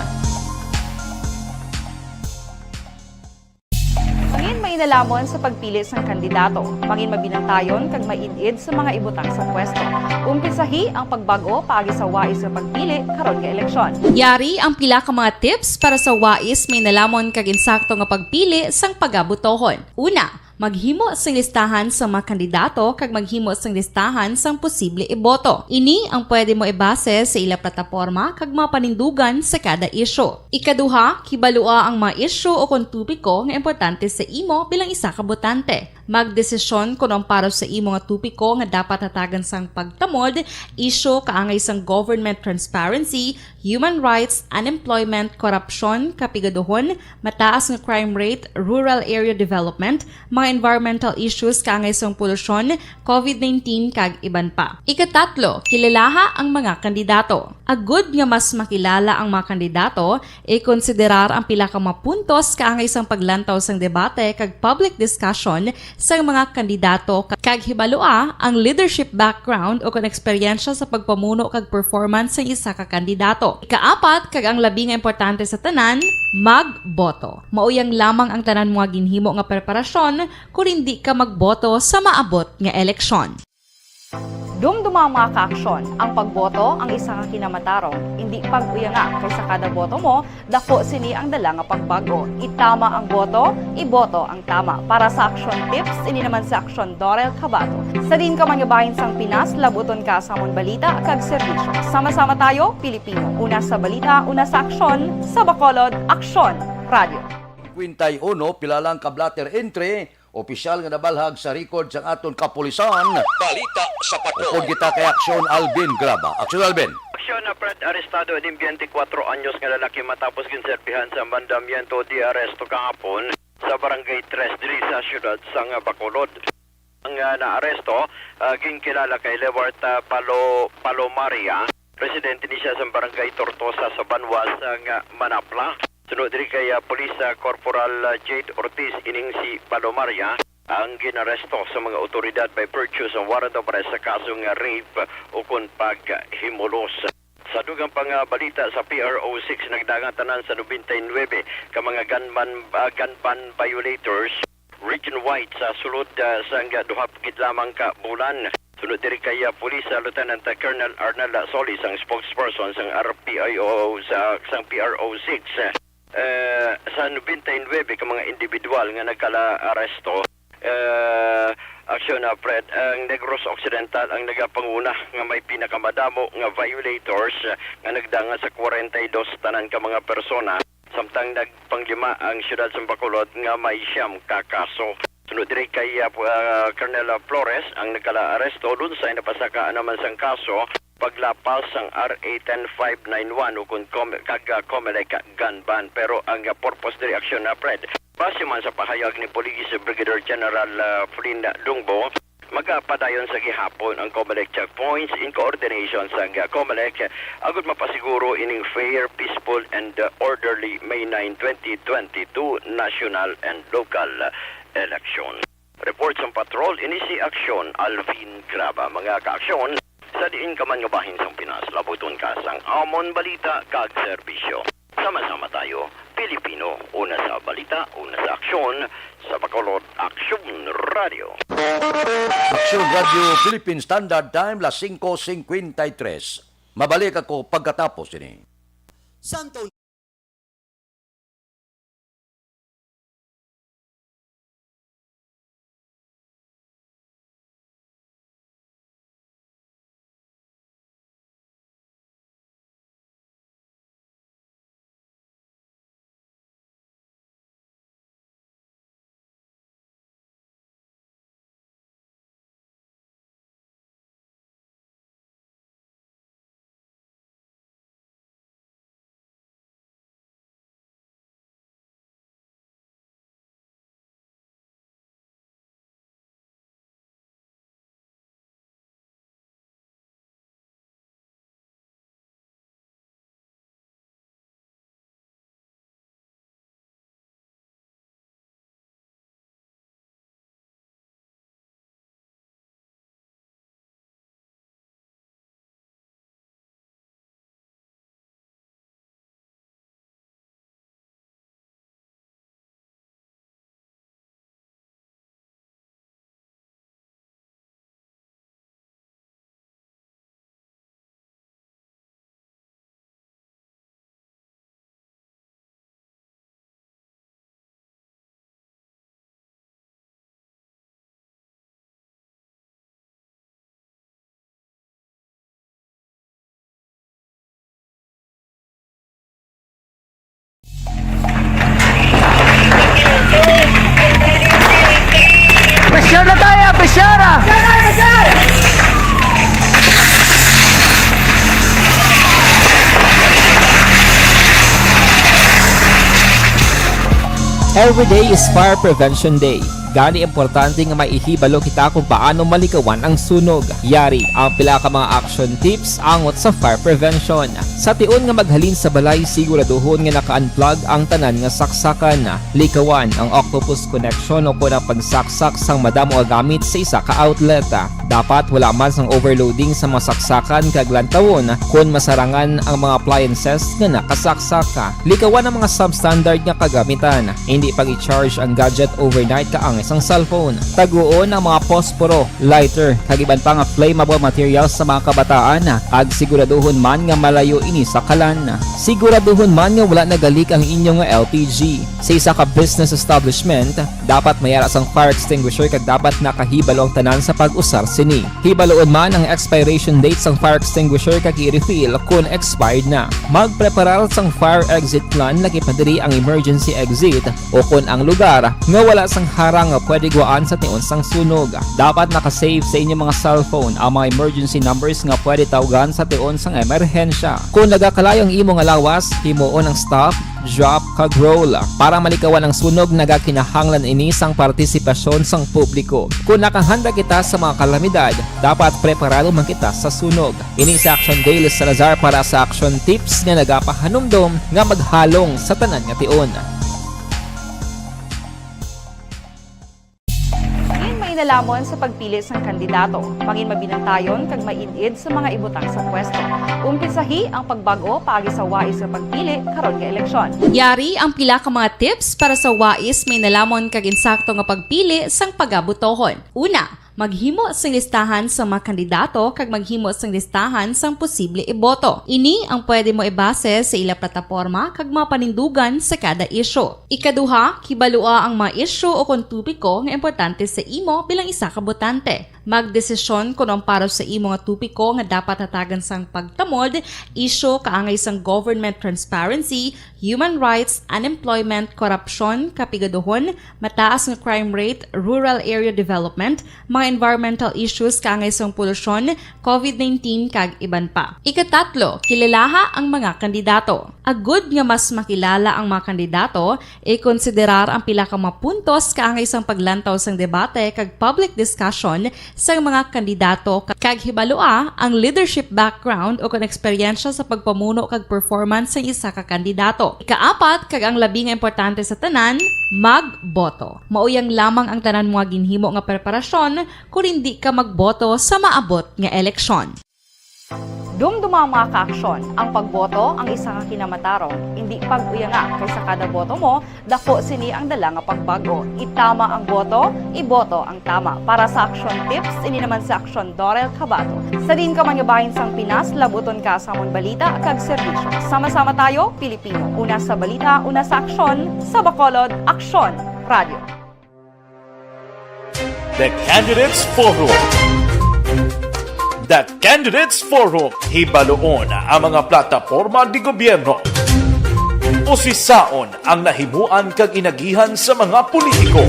Mangin mainalhamon sa pagpili sang kandidato. Mangin mabinantayon kag maid-id sa mga ibutang sa pwesto. Umpisahi ang pagbag-o paagi sa wais nga pagpili karon nga eleksyon. Yari ang pila ka mga tips para sa wais, mainalhamon kag insakto nga pagpili sang pagabotohon. Una, maghimo sing listahan sa mga kandidato kag maghimo sing listahan sang posible iboto. Ini ang pwede mo ibase sa ila plataporma kag mga panindugan sa kada isyu. Ikaduha, kibalua ang mga isyu o kon topiko nga importante sa imo bilang isa ka botante. Magdesisyon kon ang para sa imo nga topiko nga dapat hatagan sang pagtamod, isyu kaangay sang government transparency, human rights, unemployment, korupsyon, kapigaduhon, mataas nga crime rate, rural area development, mga environmental issues kaangay sang polusyon, covid nineteen, kag iban pa. Ikatatlo, kilalaha ang mga kandidato. Agud nga mas makilala ang mga kandidato, ikonsiderar ang pila ka mga puntos kaangay sang paglantaw sang debate kag public discussion sang mga kandidato, kag hibalua ang leadership background o kon eksperyensya sa pagpamuno kag performance sang isa ka kandidato. Ikaapat, kag ang labi nga importante sa tanan, magboto. Mauyang lamang ang tanan mga ginhimo nga preparasyon kon indi ka magboto sa maabot nga eleksyon. Dumduma, mga kaaksyon, ang pagboto ang isa ka kinamatarong. Indi pag-uyanga, kay sa kada boto mo, dako sini ang dala nga pagbago. Itama ang boto, iboto ang tama. Para sa Aksyon Tips, ini naman si Aksyon Dorel Cabato. Sa diin ka man nga bahin sang Pinas, labuton ka sa amon balita kag serbisyo. Sama-sama tayo, Pilipino. Una sa balita, una sa aksyon, sa Bacolod, Aksyon Radio. Kwenta y uno, pila lang ka blotter entry, opisyal nga nabalhag sa record sang aton kapulisan. Balita sa Patrol. Upod kita kay Aksyon Alvin Graba. Aksyon Alvin. Aksyon na, Fred, arestado ining twenty-four anyos nga lalaki matapos ginserbihan sa mandamiento de arresto kahapon sa Barangay Tres diri sa siyudad sang Bacolod. Ang, ah, naaresto, ah, ginkilala kay Lewart, ah, Palo-, Palomaria. Residente ni siya sa Barangay Tortosa sa banwa sang Manapla. Suno diri kay, ah, Police, ah, Corporal, ah, Jade Ortiz, ining si Palomaria ang ginaresto sa mga otoridad by virtue sa warrant of arrest sa kaso nga rape ukon paghimulos. Sa dugang pa nga balita, sa P R O six nagdangat tanan sa nobenta y nuebe ka mga gunman, ah, gun ban violators region-wide sa sulod, ah, sang duha gid lamang ka bulan. Suno diri kay, ah, Police, ah, Lieutenant, ah, Colonel Arnel, ah, Solis, ang spokesperson sang R P I O sa, sang P R O six, eh, sa nobenta y nuebe ka mga individual nga nagkala-aresto, eh, aksyon na, Fred, ang Negros Occidental ang nagapanguna nga may pinakamadamo nga violators, eh, nga nagdangat sa kwarenta y dos tanan ka mga persona. Samtang nagpanglima ang siyudad sa Bacolod nga may siyam ka kaso. Sunod diri kay, ah, pu-, ah, Colonel Flores, ang nagkala-aresto, lunsay napasaka naman sang kaso paglapas sang R A ten five nine one ukon com-, kag, ah, Comelec gun ban. Pero ang, ah, purpose diri aksyon na, Fred, base man sa pahayag ni Police Brigadier General, ah, Flynn Dungbo, magapadayon sa gihapon ang Comelec checkpoints in coordination sa Comelec agud mapasiguro ining fair, peaceful, and orderly May nine, twenty twenty-two national and local election. Report sang patrol, ini si Aksyon Alvin Graba. Mga kaaksyon, sa diin ka man nga bahin sang Pinas, labuton ka sang amon balita kag serbisyo. Sama-sama tayo, Pilipino. Una sa balita, una sa aksyon, sa Bacolod Aksyon Radio. Aksyon Radio Philippine Standard Time, las singko singkwenta y tres. Mabalik ako pagkatapos ini. Santo Pressure na tayo! Pressure na! Every day is Fire Prevention Day. Gani, importante nga may ihibalo kita kung paano malikawan ang sunog. Yari ang pila ka mga action tips angot sa fire prevention. Sa tion nga maghalin sa balay, siguraduhon nga naka-unplug ang tanan nga saksakan. Likawan ang octopus connection o kon ang pagsaksak sang madamo nga gamit sa isa ka outlet. Dapat wala man sang overloading sa mga saksakan kag lantawon kon masarangan ang mga appliances nga nakasaksak. Likawan ang mga substandard nga kagamitan. Indi pag-i-charge ang gadget overnight ka ang sang cellphone. Taguon ang mga posporo, lighter, kag iban pa nga flammable materials sa mga kabataan, kag siguraduhon man nga malayo ini sa kalan. Siguraduhon man nga wala nagalik ang inyo nga L P G. Sa isa ka business establishment, dapat may ara sang fire extinguisher kag dapat nakahibalo ang tanan sa pag-usar sini. Hibaluon man ang expiration date sang fire extinguisher kag i-refill kon expired na. Magpreparar sang fire exit plan, lakip na diri ang emergency exit o kon ang lugar nga wala sang harang nga pwede gwaan sa tion sang sunog. Dapat naka-save sa inyo mga cellphone ang mga emergency numbers nga pwede tawgan sa tion sang emerhensya. Kon nagakalayo ang imo nga lawas, himuon ang stop, drop, kag roll. Para malikawan ang sunog, nagakinahanglan ini sang partisipasyon sang publiko. Kon nakahanda kita sa mga kalamidad, dapat preparado man kita sa sunog. Ini si Action Dale Salazar para sa Action Tips nga nagapahanumdom nga maghalong sa tanan nga tion. Mangin mainalamon sa pagpili sang kandidato. Mangin mabinantayon kag maid-id sa mga ibutang sa pwesto. Umpisahi ang pagbag-o paagi sa wais nga pagpili karon nga eleksyon. Yari ang pila ka mga tips para sa wais, mainalamon kag insakto nga pagpili sang pagabotohon. Una, maghimo sing listahan sa mga kandidato kag maghimo sing listahan sang posible iboto. Ini ang pwede mo ibase sa ila plataporma kag mga panindugan sa kada isyu. Ikaduha, kibalua ang mga isyu o kon topiko nga importante sa imo bilang isa ka botante. Magdesisyon kon ang para sa imo nga topiko nga dapat hatagan sang pagtamod, isyu kaangay sang government transparency, human rights, unemployment, korupsyon, kapigaduhon, mataas nga crime rate, rural area development, mga environmental issues kaangay sang polusyon, covid nineteen, kag iban pa. Ikatatlo, kilalaha ang mga kandidato. Agud nga mas makilala ang mga kandidato, ikonsiderar ang pila ka mga puntos kaangay sang paglantaw sang debate kag public discussion sang mga kandidato, ka-, kag hibalua ang leadership background o kon eksperyensya sa pagpamuno kag performance sang isa ka kandidato. Ikaapat, kag ang labi nga importante sa tanan, magboto. Mao yang lamang ang tanan mo nga ginhimo nga preparasyon kon indi ka magboto sa maabot nga eleksyon. Dumduma, mga kaaksyon, ang pagboto ang isa ka kinamatarong. Indi pag-uyanga, kay sa kada boto mo, dako sini ang dala nga pagbag-o. Itama ang boto, iboto ang tama. Para sa Action Tips, ini naman si Action Dorel Cabato. Sa diin ka man nga bahin sang Pinas, labuton ka sa amon balita kag serbisyo. Sama-sama tayo, Pilipino. Una sa balita, una sa aksyon, sa Bacolod, Aksyon Radio. The Candidates Forum. The Candidates Forum, hibaluon ang mga plataporma di gobyerno. Usisaon ang nahimuan kag inagihan sa mga politiko.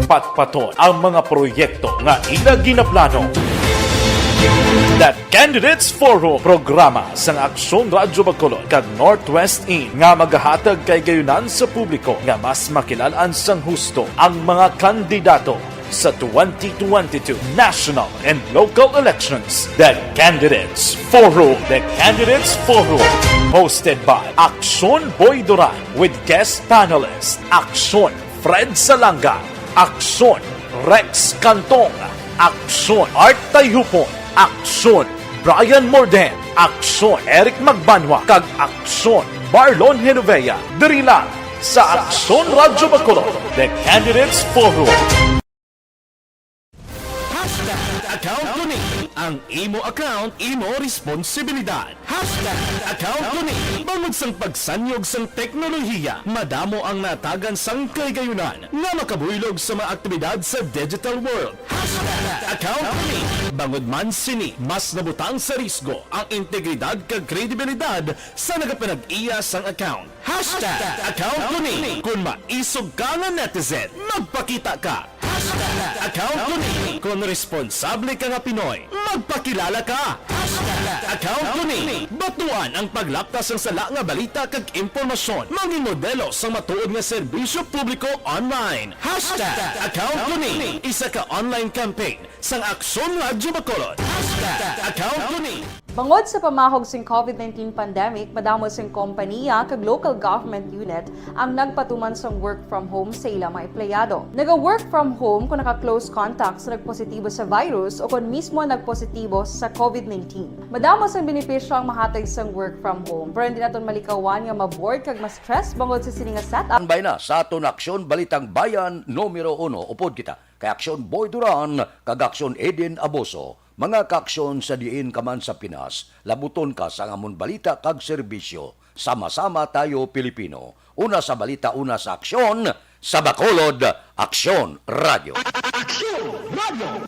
Patpaton ang mga proyekto nga ila ginaplano. The Candidates Forum, programa sang Aksyon Radyo Bacolod kag Northwest In nga magahatag kahigayonan sa publiko nga mas makilal-an sang husto ang mga kandidato sa twenty twenty-two national and local elections. The Candidates Forum. The Candidates Forum, hosted by Aksyon Boy Duran with guest panelist Aksyon Fred Salanga, Aksyon Rex Cantong, Aksyon Art Tayhupon, Aksyon Brian Morden, Aksyon Eric Magbanwa, kag Aksyon Marlon Genovea. Diri lang sa Aksyon Radyo Bacolod, The Candidates Forum. Hashtag account ko ni. Ang imo account, imo responsibilidad. Hashtag account ko ni. Bangod sang pagsanyog sang teknolohiya, madamo ang natagan sang kahigayunan nga makabuylog sa mga aktibidad sa digital world. Hashtag account ko ni. Bangod man sini, mas nabutang sa risgo ang integridad kag kredibilidad sa nagapanag-iya sang account. Hashtag account ko ni. Kung maisog ka nga netizen, magpakita ka. Hashtag account ko ni. Kung responsable ka nga Pinoy, magpakilala ka. Hashtag account ko ni. Batuan ang paglapta sang sala nga balita kag impormasyon. Mangin modelo sang matuod nga serbisyo publiko online. Hashtag account ko ni. Isa ka online campaign sang Aksyon Radyo Bacolod. Hashtag account ko ni. Bangod sa pamahog sing COVID nineteen pandemic, madamo sing kompaniya kag local government unit ang nagpatuman sang work from home sa ila mga empleyado. Naga-work from home kung naka-close contact sa nagpositibo sa virus o kon mismo nagpositibo sa COVID nineteen. Madamo sang benepisyo ang mahatag sang work from home, pero hindi naton malikawan nga ma-bored kag ma-stress bangod sa sini nga setup. Tambay na sa aton Aksyon Balitang Bayan numero uno. Upod kita kay Aksyon Boy Duran kag Aksyon Eden Aboso, mga kaaksyon sa diin ka man sa Pinas. Labuton ka sang amon balita kag serbisyo. Sama-sama tayo, Pilipino. Una sa balita, una sa aksyon, sa Bacolod, Aksyon Radio. Aksyon Radio.